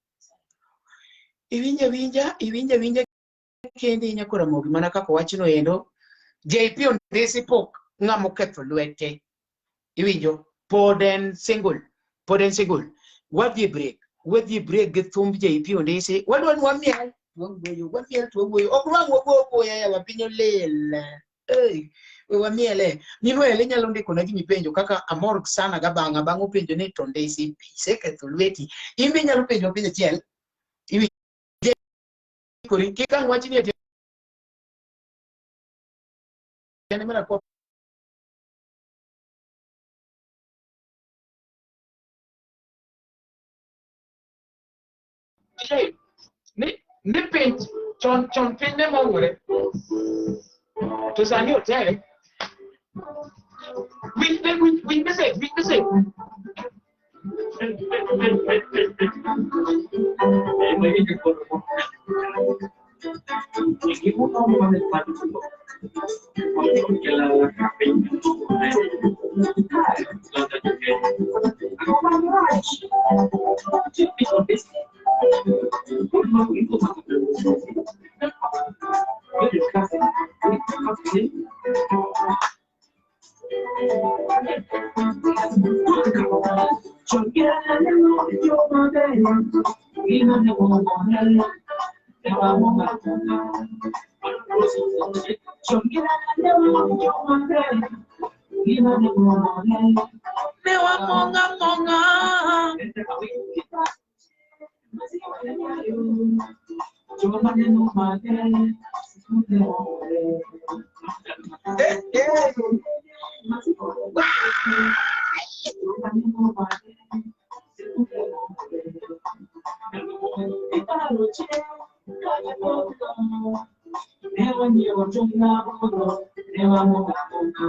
Iwinja kende inya kora mogi mana kaka wachno endo. JP Ondisi pok ng'ama oketho lwete. Iwinjo pod en single. Pod en single. Wadhi e break. Wadhi e break gi thumb JP Ondisi. Wadwa ni wamiel. Wawuoyo, wamiel to wawuoyo. Ok wang' wawuo wuoya yawa piny olil. Ei, we wamiele. Minwele inyalo ndiko na gimi penjo kaka amor sana ga bang'a bang'o penjo ni to Ndisi iseketho lweti. In be inyalo penjo penjo achiel. Iwinjo kori kik ang' wach ni ati en mana kwa ni piny chon piny ne mongore to sani otere. Winj message, winj message.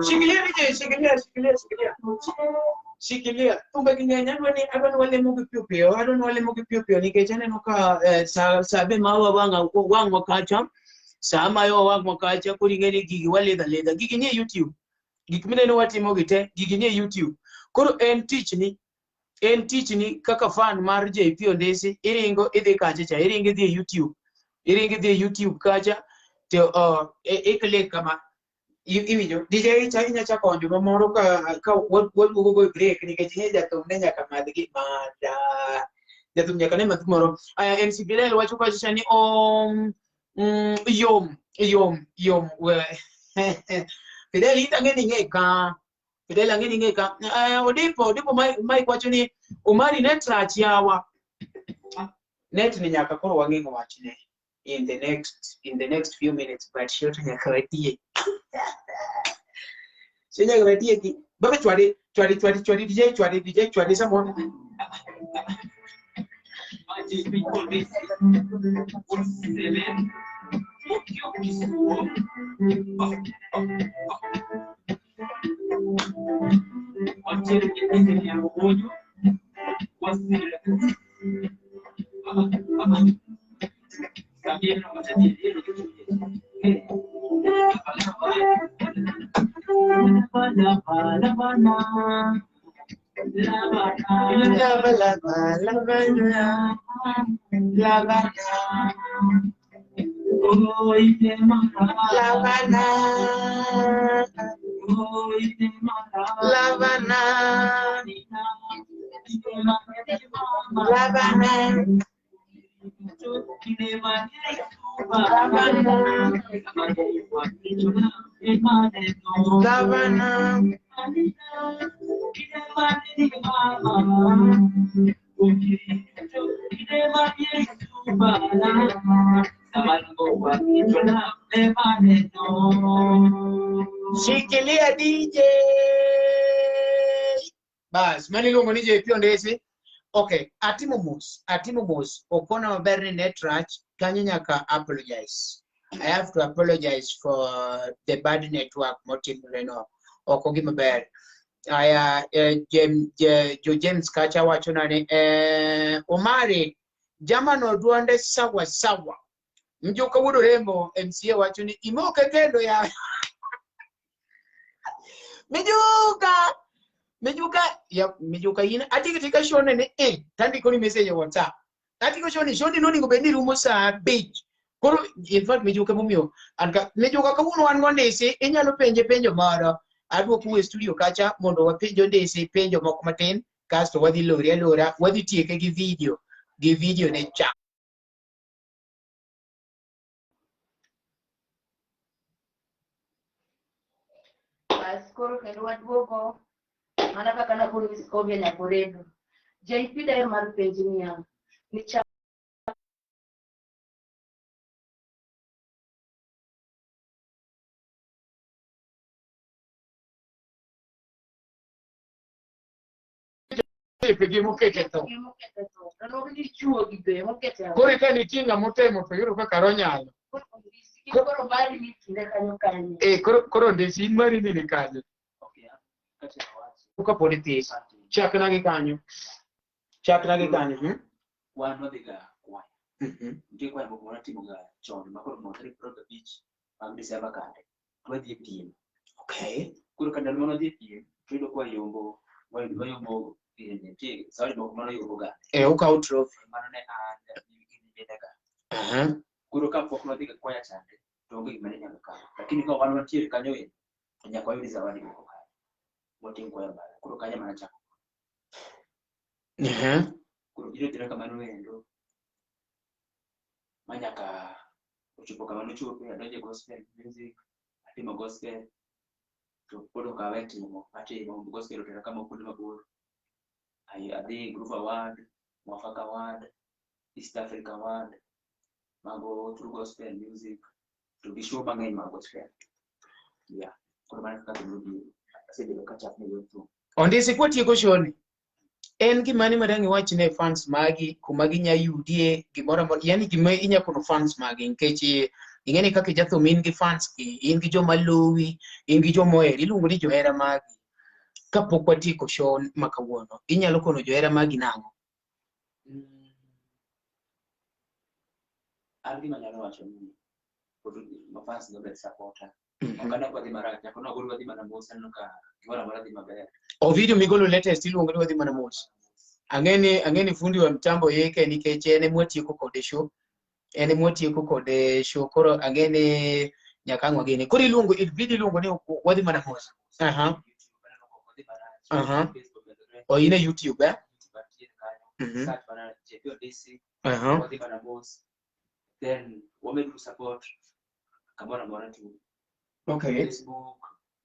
Shikilia DJ, shikilia, shikilia, shikilia. Shikilia. Thumbe gi ng'eny adwa ni walemo gi piyo piyo, adwa ni walemo gi piyo piyo nikech aneno ka sa be ma wang'wa kacha, sa ma yo wang'wa kacha koro ing'e ni gigi walidho alidha. Gigi nie YouTube. Gik mineno watimo gi te, gigi nie YouTube. Koro en tichni, en tichni kaka fan mar JP Ondisi, iringo idhi kacha cha, iringo idhi e YouTube. Iringo idhi e YouTube kacha to i-click kama. Iwinjo DJ cha inya chako onjo mamoro ka waduogo go e break nikech ing'e jathum ne nyaka madh gimada. Jathum nyaka ne madh gimoro. Aya MC Bilal wacho kacha ni yom yom yom. Fidel ita ng'e ni ng'e ka. Fidel ang'e ni ng'e ka. Odipo Mike wacho ni Omari net rach yawa. Net ni nyaka koro wang'e wachne in the next few minutes, but shoto nyaka watie. Nyaka watie ki. Baba chwadi chwadi chwadi chwadi DJ chwadi DJ chwadi someone. Shikilia DJ. Bas, mano iluongo ni JP Ondisi. Okay, atimo mos, atimo mos. Okona maber ni net rach, kanyo nyaka apologize. I have to apologize for the bad network motimore no. Ok ogima ber. Aya, jo James kacha wacho na ni Omari, jamano duonde sawa sawa. Mjuka wuod Orembo MCA wacho ni imoke kendo ya. Mijuka! Mijuka, ya mijuka in atiko tika shone ni tandiko ni message e WhatsApp. Atiko shone shone no onego bed ni rumo saa 5. Koro in fact mijuka momiyo an ka mijuka kawuono wan gondisi inyalo penje penjo moro. Aduokou e studio kacha mondo wapenj Ondisi penjo moko matin kasto wadhi lori alora wadhi tieke gi video ne cha. Bas koro kendo waduogo mana kaka nakoni Scovia Nyakoredo. JP daher mar penji niya, ni Gi mokete tho. Gimokete tho. To nok gi chuo gi be mokete ang'o? Koro ka nitie ng'ama otemo to yudo kaka ronyalo. Koro mari ni kinde kanyo kanyo. Koro ndisi in mari ni ni kanye? Okay, kata wach. Kapod ithis. Chakna gi kanyo. Chakna gi kanyo. Wan wadhi ga kwaya. Nitie kwaya moko manatimo ga chon ma koro tarik 25 mag Desemba kande. Wadhi e piem. Okay. Koro ka ndalo mane wadhi e piem, to iyudo ka wayombo, wayombo nitie zawadi moko mane wayombo ga. Ukawo trophy. Mano ne an gi nyimine ga. Koro ka pok wadhi ga kwaya chande, to onge gima ne nyalo kawo. Lakini ka wan wantiere kanyo e, to nyaka wayud zawadi moko kanyo. Watim kwaya mara. Koro kanyo mana chako. Koro biro biro kamano endo. Ma nyaka ochopo kama nochope, adonjo e gospel music, atimo gospel, to pod ok awe timo, atimo gospel otera kama kuonde mabor. Adhi Groove Award, Mwafaka Award, East Africa Award, mago through gospel music, to gi show mang'eny mag gospel. Yeah, koro mano kaka gima obiro. Asebedo kachakne yor thum. Ondisi kwatieko shoni. En gimane ma dang' iwach ne fans magi kuma ginya yudie gimoro amora, yani gima inya kono fans magi nikech ing'e ni kaka jathum in gi fans gi, in gi joma luwi, in gi joma oheri, iluongo ni johera magi. Kapok watieko show ma kawuono, inyalo kono johera magi nang'o? An gima anyalo wacho ni pod ma fans go ber supporter. Ok aneno ka wadhi marach, nyaka nagol wadhi mana mos, aneno ka gimoro amora dhi maber. O video migolo latest iluongo ni wadhi mana mos. Ang'e ni fundi wa mtambo yeke nikech en ema watieko kode show. En ema watieko kode show. Koro ang'e ni nyaka ang' wagene. Koro iluongo video iluongo ni wadhi mana mos. YouTube aneno ka ok wadhi marach. Facebook medore. O in e YouTube eh? YouTube antiere kanyo. Search mana JP Ondisi, wadhi mana mos. Then wamedu support kamoro amora tu. Facebook,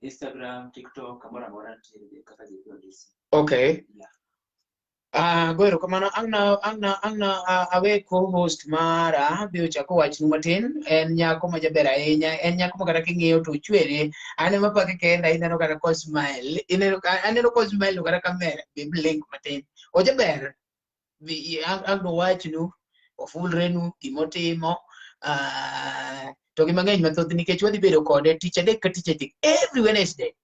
Instagram, TikTok, kamoro amora nitiere kaka JP Ondisi. Yeah. Go erokamano ang' na awe co-host mara be ochako wachnu matin. En nyako ma jaber ahinya, en nyako ma kata king'iyo to ochwere. An ema pake kenda, ineno kata ko smile, ineno aneno ko smile to kata kamera be blink matin. Ojaber. Ang' nowachnu, ofulrenu gimotimo, to gi mang'eny mathoth nikech wadhi bedo kode tich adek ka tich adek every Wednesday.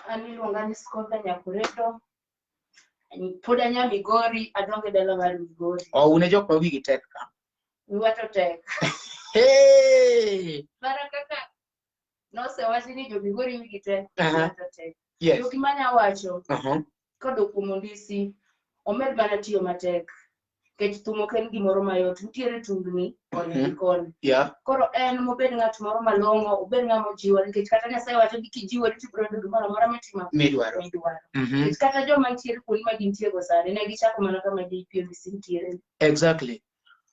An iluonga ni Scovia Nyakuredo. Pod anya Migori, adongo e dala mar Migori. O un e jok ma wigi tek ka. Wiwa to tek. Hey! Mana kaka nosewachi ni jo Migori wigi tek, wiwa to tek. Yes. To gima anya wacho, kodok kuom Ondisi, omed mana tiyo matek. Nikech thum ok en gimoro mayot, nitiere tungni koni gi koni. Koro en mobed ng'at moro malong'o, obed ng'ama ojiwore nikech kata Nyasaye wacho ni kijiwori to ibiro yudo gimoro amora mitimo Midwaro. midwaro. Nikech kata joma nitiere kuonde ma gintie go sani, ne gichako mana kama JP Ondisi nitiere.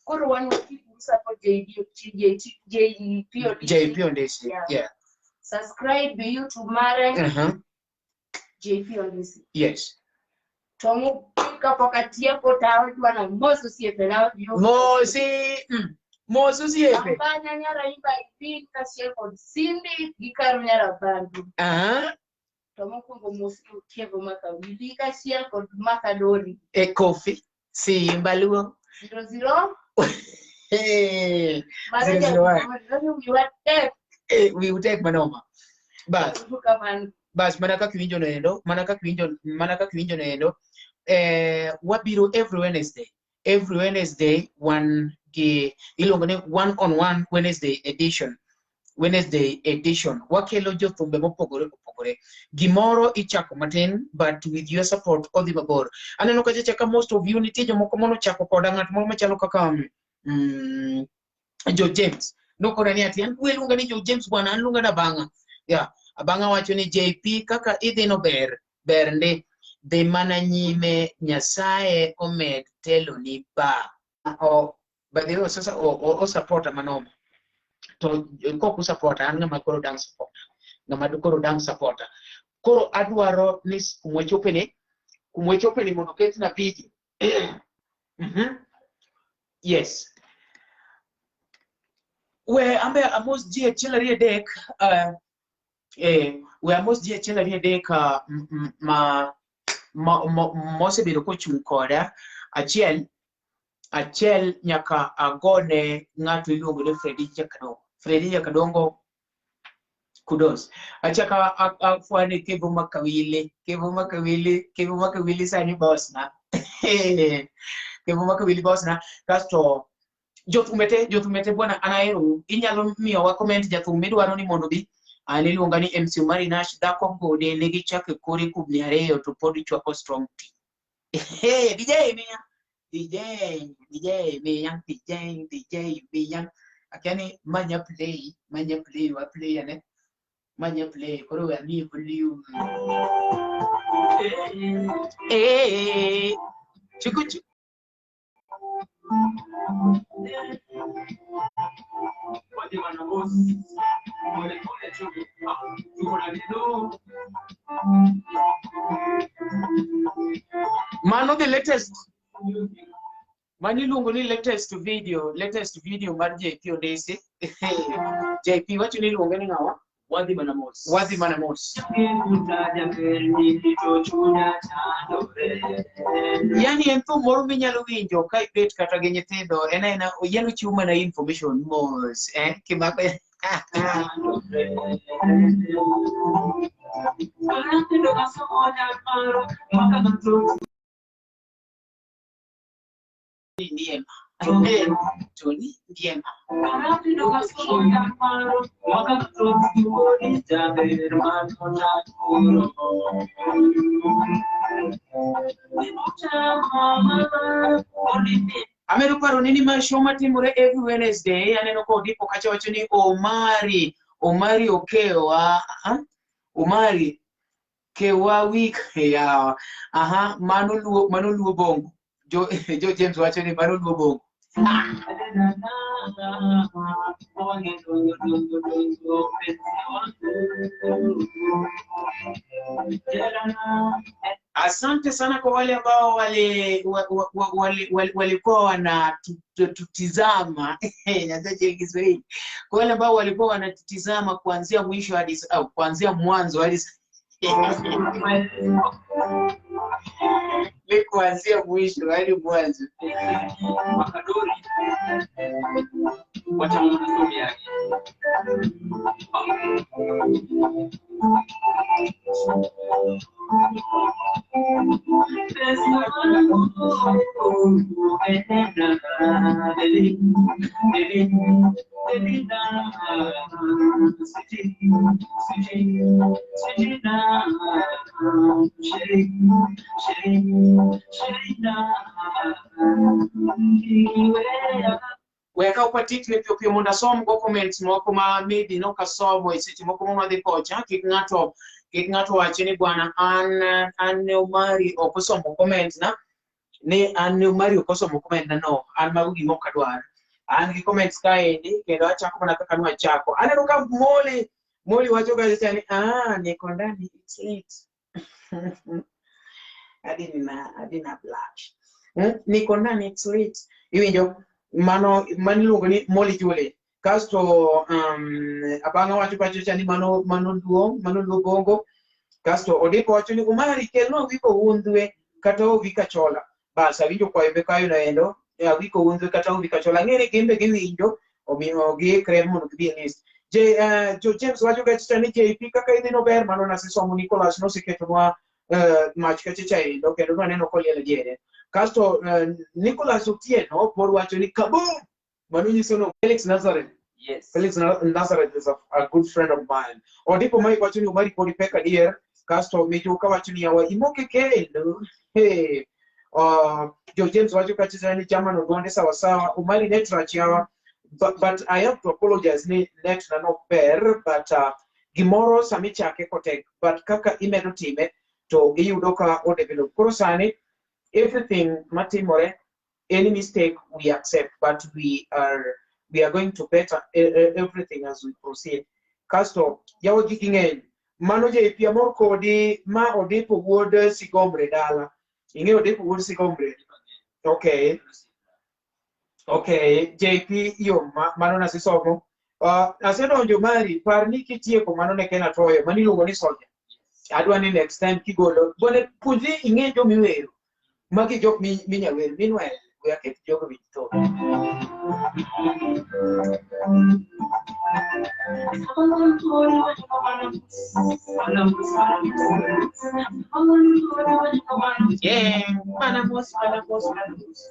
Koro wan wakeep support JP Ondisi. JP Ondisi. Yeah. Subscribe YouTube mare JP Ondisi. To kapok atieko to adwa namos osiepena Mosi, mos osiepe. Ambanya nyara imba ipin kaachiel kod Cindy gi Karo nyara Bandu. Ah, To mokwongo mos Otiego Makawili kaachiel kod Makadori. E kofi. Simba Luo. 00 Hey, Mano 001. japuonj wiwa tek. Wiu tek manoma. Bas. Kamano. Bas mana kaka iwinjo noendo, mana kaka iwinjo, mana kaka iwinjo noendo. Wabiro every Wednesday. Every Wednesday wan gi iluongo ni one on one Wednesday edition. Wednesday edition. Wakelo jothumbe mopogore opogore. Gimoro ichako matin, but with your support odhi mabor. Aneno kacha chaka most of you nitie jomoko manochako koda ng'at moro machalo kaka Jo James. Nokona ni ati an kwe luonga ni Jo James bwana, an luonga na Abang'a. Yeah, Abang'a wacho ni JP kaka idhi no ber, ber ndi. Dhi mana nyime, Nyasaye omed teloni ba. O, by the way, sasa o supporta manoma. To kok usupporta, an ng'ama koro dang' supporta. Ng'ama koro dang' supporta. Koro adwaro ni kumwachope ni mondo ketna video. Yes. We ambe amos ji achiel ariyo adek, we amos ji achiel ariyo adek, ma, ma, ma, mosebedo kochung' koda. Achiel, achiel nyaka agone ng'ato iluongo ni Freddy Jakadongo. Freddy Jakadongo, kudos. Achaka afwane Kevo Makawili, Kevo Makawili, Kevo Makawili sani boss na. Kevo Makawili boss na. Kasto jothumete, jothumete bwana an ahero, inyalo miyowa comment jathum midwaro ni mondo bi. An iluonga ni MC Omari Nash, dhako gode nigi chak e kore kubni ariyo to pod chwako strong tea. Hey, DJ miya. DJ, DJ miya, DJ, DJ miya. Akia ni manya play, manya play, wa play ane. Manya play, koro we ami volume. Eh, chuku chuku. Mano the latest. Mano iluongo ni latest video, latest video mar JP Ondisi. JP wacho ni iluonge ni ng'awa? Wadhi mana mos. Wadhi mana mos. Yani en thum moro minyalo winjo ka ibet kata gi nyithindo, en aena yani ochiwo mana information mos, kimako. Ndiema. Tony Ndiema. Amedo paro ni ma show matimore every Wednesday, aneno ka Odipo kacha wacho ni Omari, Omari Okewa, aha, Omari Kewa week yawa. Aha, mano luo, mano luo bongo. Jo, Jo James wacho ni mano luo bongo. Asante sana kwa wale ambao walikuwa wanatutizama. Nazaje Kiswahili. Kwa wale ambao walikuwa wanatutizama kuanzia mwisho hadi au kuanzia mwanzo hadi ni kuanzia mwisho hadi mwanzo. Makadori. Wacha Mungu tusome yake. Weka upatitne piyo piyo mondo asom go comments moko ma maybe nok asomo e seche moko ma wadhi kocha, kik ng'ato wachi ni bwana an ne Omari ok osomo comment na, ni an ne Omari ok osomo comment na, no, an mago gima ok adwar. An gi comments kaendi kendo achako mana kaka nwachako. Aneno ka Moli wacho kacha ni, niko ndani, it's late. Adi na adi na blush. Niko nani it's late. Iwinjo mano mano iluongo ni Molly Julie. Kasto abang'a wacho pacho cha ni mano mano luo mano luo bongo. Kasto Odipo wacho ni Umari kelnwa Awiko Undhwe kata Ovi Kachola. Bas awinjo kwayo be kayo noendo Awiko Undhwe kata Ovi Kachola. Ang'e ni gin be giwinjo omiyo giikre mondo gibi e list. J, Jo James wacho kacha ni JP kaka idhi nober mano nasesomo Nicholas noseketonwa mach kacha cha endo kendo nwaneno koliel e diere. Kasto Nicholas Otieno pod wacho ni kaboom! Mano nyiso no Felix Nazareth. Yes. Felix Nazareth is a good friend of mine. Odipo Mike wacho ni Omari pod ipek adier. Kasto Mijuka wacho ni yawa imoke kendo. Hey. Jo James wacho kacha ni chama no duonde sawa sawa. Omari net rach yawa. But I have to apologize ni net na nok ber but gimoro sami chake kotek but kaka imedo time to iyudo ka o develop. Koro sani everything matimore any mistake we accept but we are going to better everything as we proceed. Kasto yawa gik ng'eny mano JP amor kodi ma Odipo wuod Sigombre dala. Ing'eyo Odipo wuod Sigombre? Okay. Okay, JP yo mano nasesomo. Asedonjo mari, par ni kitieko mano ne Ken Atoyo, mano iluongo ni soldier. Adwa ni next time kigolo, bone puonjri ing'e jomiwero. Magi jok minya wer, meanwhile, we aket jogo winj thum. Yeah, mana mos, mana mos, mana mos.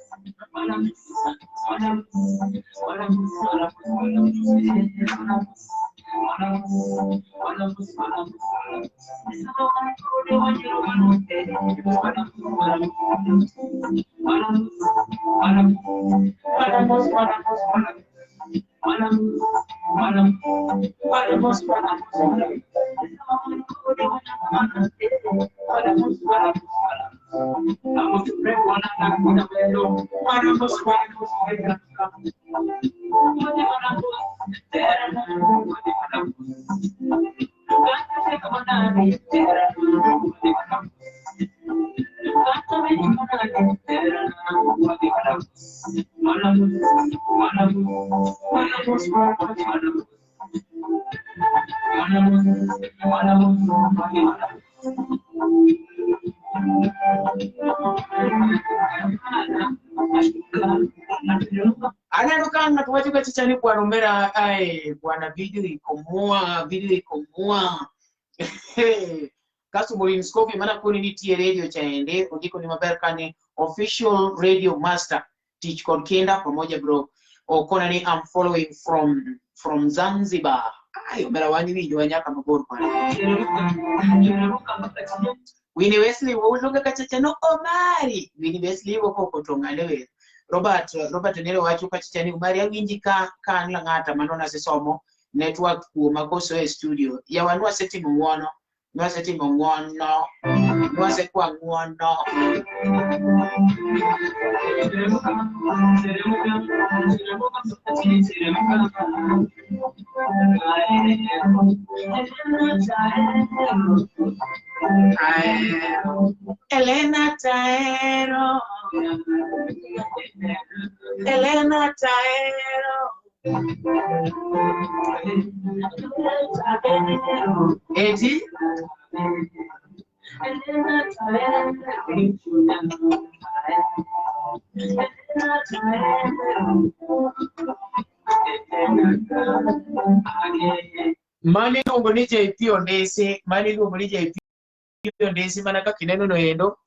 Aneno ka ng'ato wacho kacha ni bwana omera ai bwana video iko mua video iko mua. Kasto Maureen Scovi mana koni nitie radio chaende ondiko ni maber kani official radio master tich kod kinda pamoja bro. Okona ni I'm following from Zanzibar. Ai omera wan iwinjo wa nyaka mabor bwana. Winnie Wesley woluonga kacha no Omari. Winnie Wesley woko to ng'ane wer. Robert Nero wacho kacha ni Omari awinji ka an Lang'ata mano nasesomo network kuoma koso e studio. Yawa nwasetimo ng'uono, nwasetimo ng'uono, nwasekwa ng'uono. Elena Taero, Elena Taero. Eti? Mano iluongo ni JP Ondisi, mano iluongo ni JP Ondisi mana kaka ineno no endo.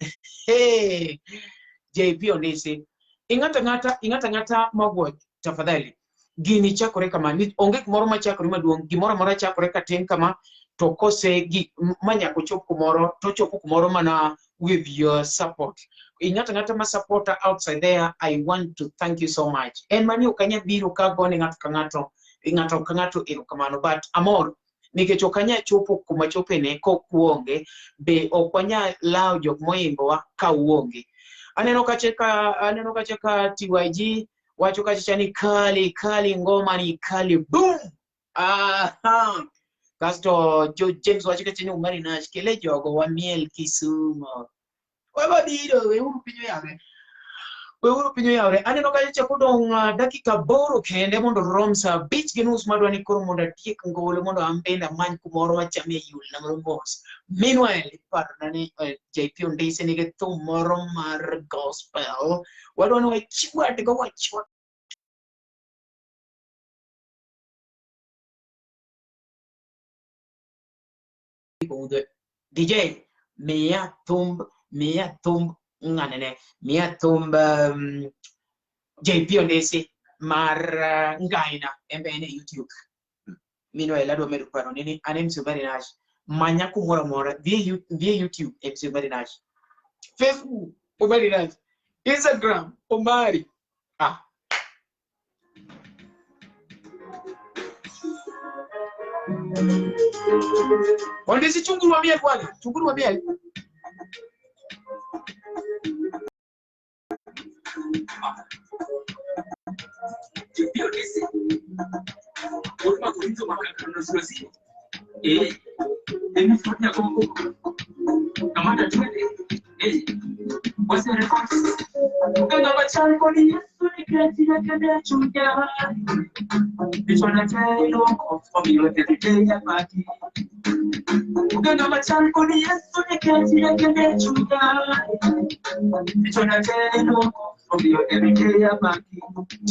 Hey, JP Ondisi. Ing'ata ng'ata, ing'ata ng'ata mawuoch, tafadhali. Gini chakore kama, ni onge gimoro machakore maduong', gimoro amora chakore katin kama, to kose gik manyaka ochop kumoro, to ochopo kumoro mana with your support. Ing'ata ng'ata ma supporter outside there, I want to thank you so much. En mani ok anya biro ka gone ng'ato ka ng'ato, ng'ato ka ng'ato erokamano, but amor nikech ok anya chopo kuma chopene kok uonge, be ok wanya lawo jok moingowa ka uonge. Aneno kacha ka, aneno kacha ka TYG wacho kacha ni kali kali ngoma ni kali boom. Aha. Kasto Jo James wacho kacha ni Umari Nash kele jogo wamiel Kisumo. Wabiro, weuru piny oyawre. Weuru piny oyawre. Aneno ka nyocha kodong' dakika 8 kende mondo rom sa 5:30 madwa ni koro mondo atiek ngolo mondo an bende amany kumoro machamie yulna moro mos. Meanwhile, iparona ni JP Ondisi nigi thum moro mar gospel. Wadwa ni wachwad go wachwad. DJ, miya thumb, miya thumb ng'anene, miya thumb JP Ondisi mar Ngaina, en be en e YouTube. Meanwhile, adwa medo paro ni an MC Omari Nash, manya kumoro amora, dhi e YouTube MC Omari Nash, Facebook Omari Nash, Instagram Omari. Ondisi chunguru wa miel bwana, chunguru wa miel.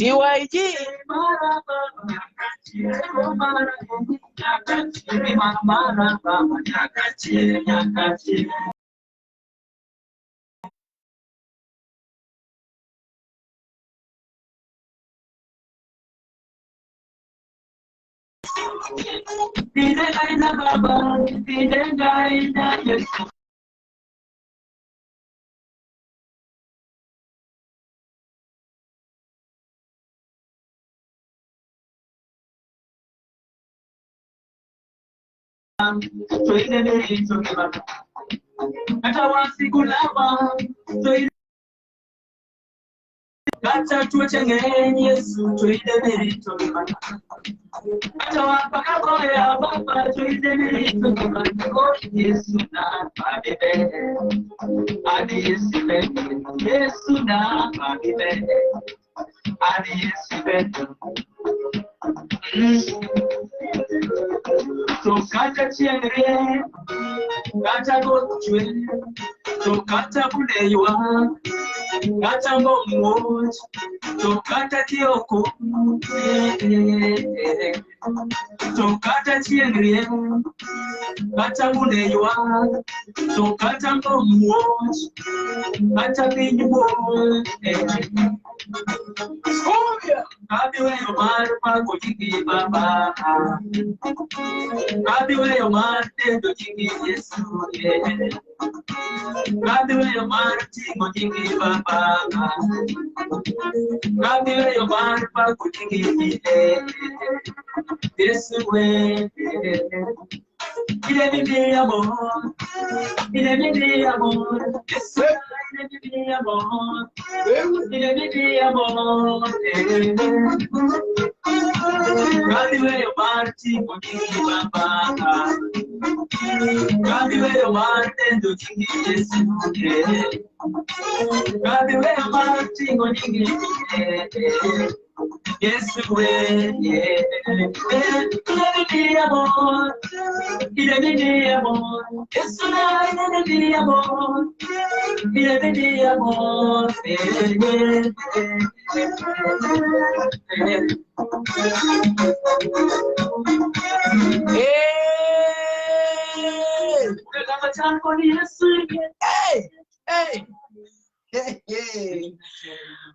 TYG.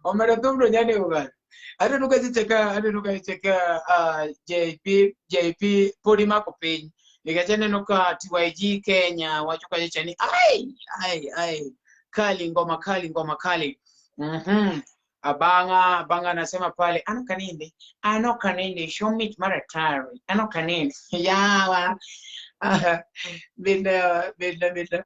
Omera thumno nyanego ng'ato. Aneno ka seche ka aneno ka seche ka JP JP pod imako piny nikech aneno ka TYG Kenya wacho kacha cha ni ai ai ai kali ngoma kali ngoma kali. Abanga Abanga anasema pale ano kaninde ano kaninde show me maratari ano kaninde yawa binda binda binda.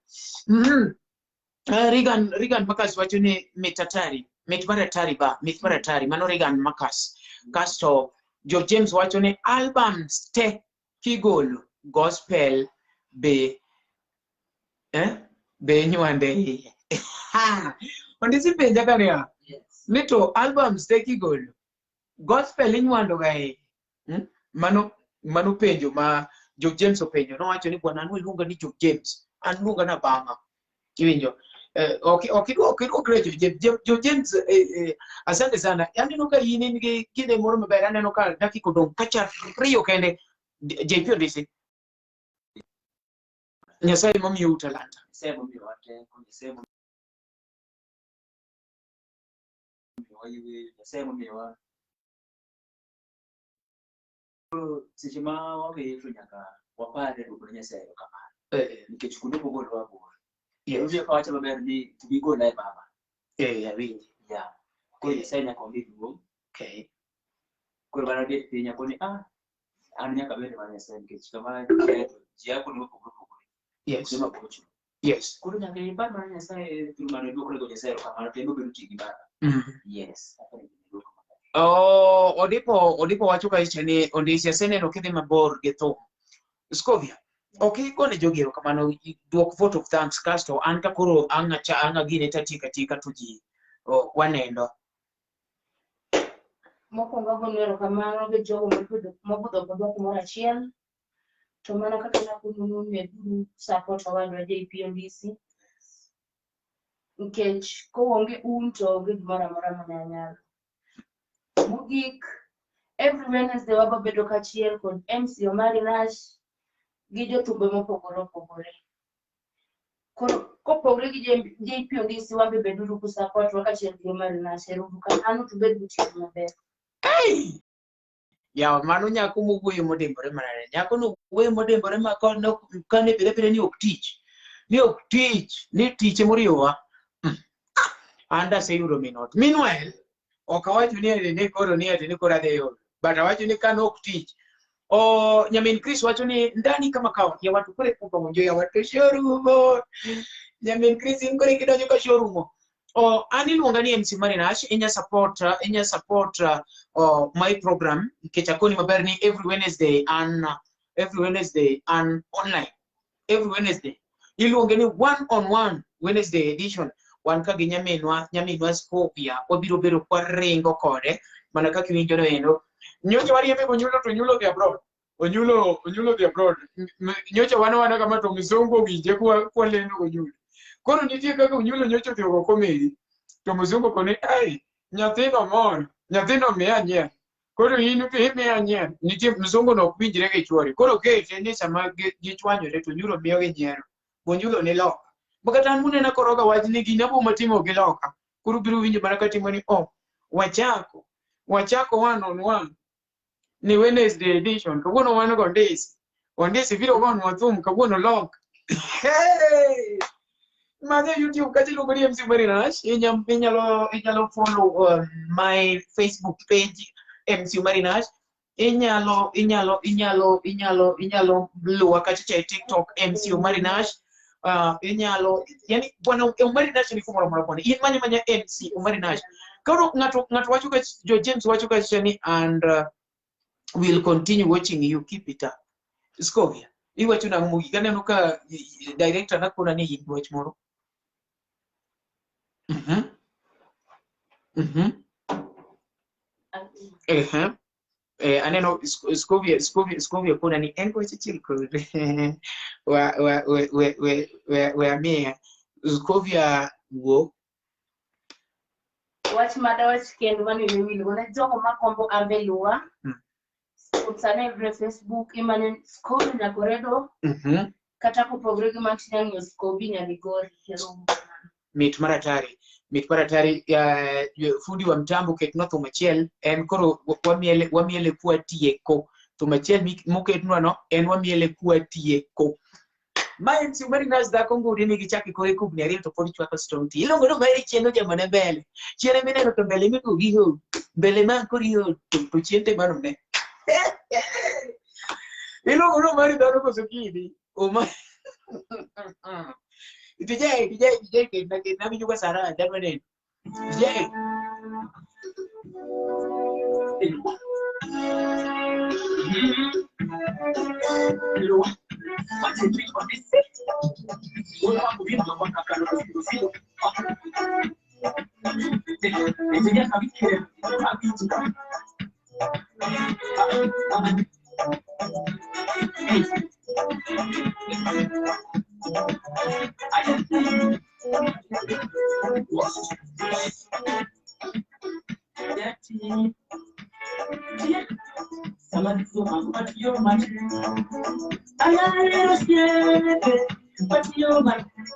Regan Regan Makas wacho ni mitatari mit maratari ba mit maratari mano Regan Makas. Kasto Jo James wacho ni albums te kigolo gospel be be nywande iye. Ha! Ondisi penja kaniya. Yes. Ni to albums te kigolo gospel inywando ga e Mano mano penjo ma Job James openjo nowacho ni bwana an iluonga ni Job James an luonga na bang'a iwinjo ok ok idwok idwok re Job James Job James asante sana aneno ka in in gi kinde moro maber aneno ka dakika odong' kacha ariyo kende JP Ondisi Nyasaye momiyou talanta Nyasaye momiyowa teko, Nyasaye momiyowa yueyo, Nyasaye momiyowa. Koro seche ma wawer to nyaka wapare duoko ne Nyasaye erokamano. Nikech kuonde mogolowa bor. Yes. Ka wacho maber ni to gigola e baba. Awinji. Yeah. Koro Nyasaye nyaka omi duong'. Okay. Koro mana bet piny akoni an nyaka abed mar Nyasaye nikech kama ji a kuonde mopogore opogore. Yes. Kuonde mabocho. Yes. Koro nyaka ipar mana Nyasaye through mano iduokne go Nyasaye erokamano to en obedo tiyo gi baba. Yes. Aparo ni iduoko maber. Oh, Odipo Odipo wacho kacha ni Ondisi aseneno kidhi mabor gi thum. Scovia, ok igone jogi erokamano, duok vote of thanks kasto an ka koro ang' acha ang' agine tatieko atieka to ji wanendo. Mokwongo agonu erokamano gi jogo mobudho kodwa kumoro achiel. To mana kaka nakonu meduru support owadwa JP Ondisi. Nikech koonge un to onge gimoro amora mane anyalo. Mogik, every Wednesday wabo bedo kachiel kod MC Omari Nash gi jothumbe mopogore opogore. Koro kopogre gi JP Ondisi wambe beduru ku support wa kachiel gi Omari Nash. Ero uru kamano to ubed gotieno maber. Hey! Yawa mano nyako mowuoyo modimbore manade. Nyako no wuoyo modimbore ma kane pile pile ni ok tich. Ni ok tich, ni tich emoriwowa. An daseyudo min ot. Meanwhile, ok awacho ni ati ni koro ni ati ni koro adhi yudo. But awacho ni ka nok tich. O nyamin Chris wacho ni ndani kama kawa ya watu kore kupa unjo ya watu shorumo. Nyamin Chris in kore kidonjo ka shorumo. O an iluonga ni MC Marinash, inya support my program nikech akoni maber ni every Wednesday an every Wednesday an online. Every Wednesday. Iluonge ni one on one Wednesday edition. Wan ka gi nyaminwa, nyaminwa Scovia, wabiro bedo kwa ringo kode mana kaka iwinjo no endo. Nyocha wariembe Onyulo to Onyulo dhi abroad. Onyulo Onyulo dhi abroad. Nyocha wan wana kama to mzungu owinje kwa lendo Onyulo. Koro nitie kaka Onyulo nyocha odhi ogo komedi. To mzungu koni, ai, nyathino mor, nyathino miya nyier. Koro in imiya nyier, nitie mzungu no ok winjre gi chuore. Koro kete ni sama gichwanyore to Onyulo miyogi nyiero. Onyulo ni loka. Ma kata an munena koroga wach ni gini abo matimo gi loka. Koro biro winjo mana katimo ni oh, wachako. Wachako one on one. Ni Wednesday edition. Kawuono wan go Ondisi. Ondisi biro gonwa thum kawuono loka. Hey! Mane YouTube kacha iluongo ni MC Marinash. Inyalo follow my Facebook page MC Marinash. Inyalo luwa kacha cha TikTok MC Marinash. Inyalo, yani bwana Omari Nash ni kumoro moro bwana. In manya manya MC Omari Nash. Koro ng'ato wacho ka Jo James wacho ka ni and we'll continue watching you, keep it up. Scovia, iwacho nang'o mogik? Aneno ka director nakona ni in wach moro. Aneno Scovia kona ni en wach achiel kod we amiya. Scovia wuo. Wach madawach kendo mano iwil ne jogo makombo ambe luwa. Sana every Facebook imanyo Scovia Nyakoredo. Kata kopogore gi Martin ng'iyo Scovia Nyamigori. Mit maratari. Mit maratari fundi wa mtambo ketnwa thum achiel en koro wamiele kwa tieko. Thum achiel moketnwa no en wamiele kwa tieko. Ma MC Marinash dhako ngudi nigi chak e kore kubni ariyo to pod chwako strong tea. Iluongo ni Omari chien ojamone mbele. Chien mineno to mbele migo gi ho. Mbele ma koro iho to chien te mano ne. Iluongo ni Omari dhano koso kidi. Omari. DJ, DJ, DJ, ketna winjo ka Sara adwa neno. DJ. Luwa.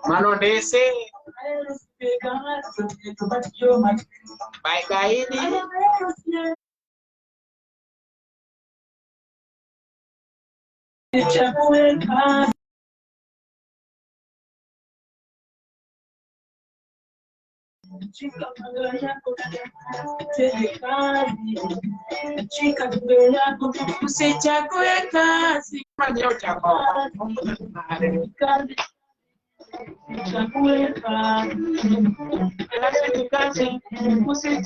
Mano ndese. Bye bye. Usichague kazi. Manyeo chako. Kazi. Usichague.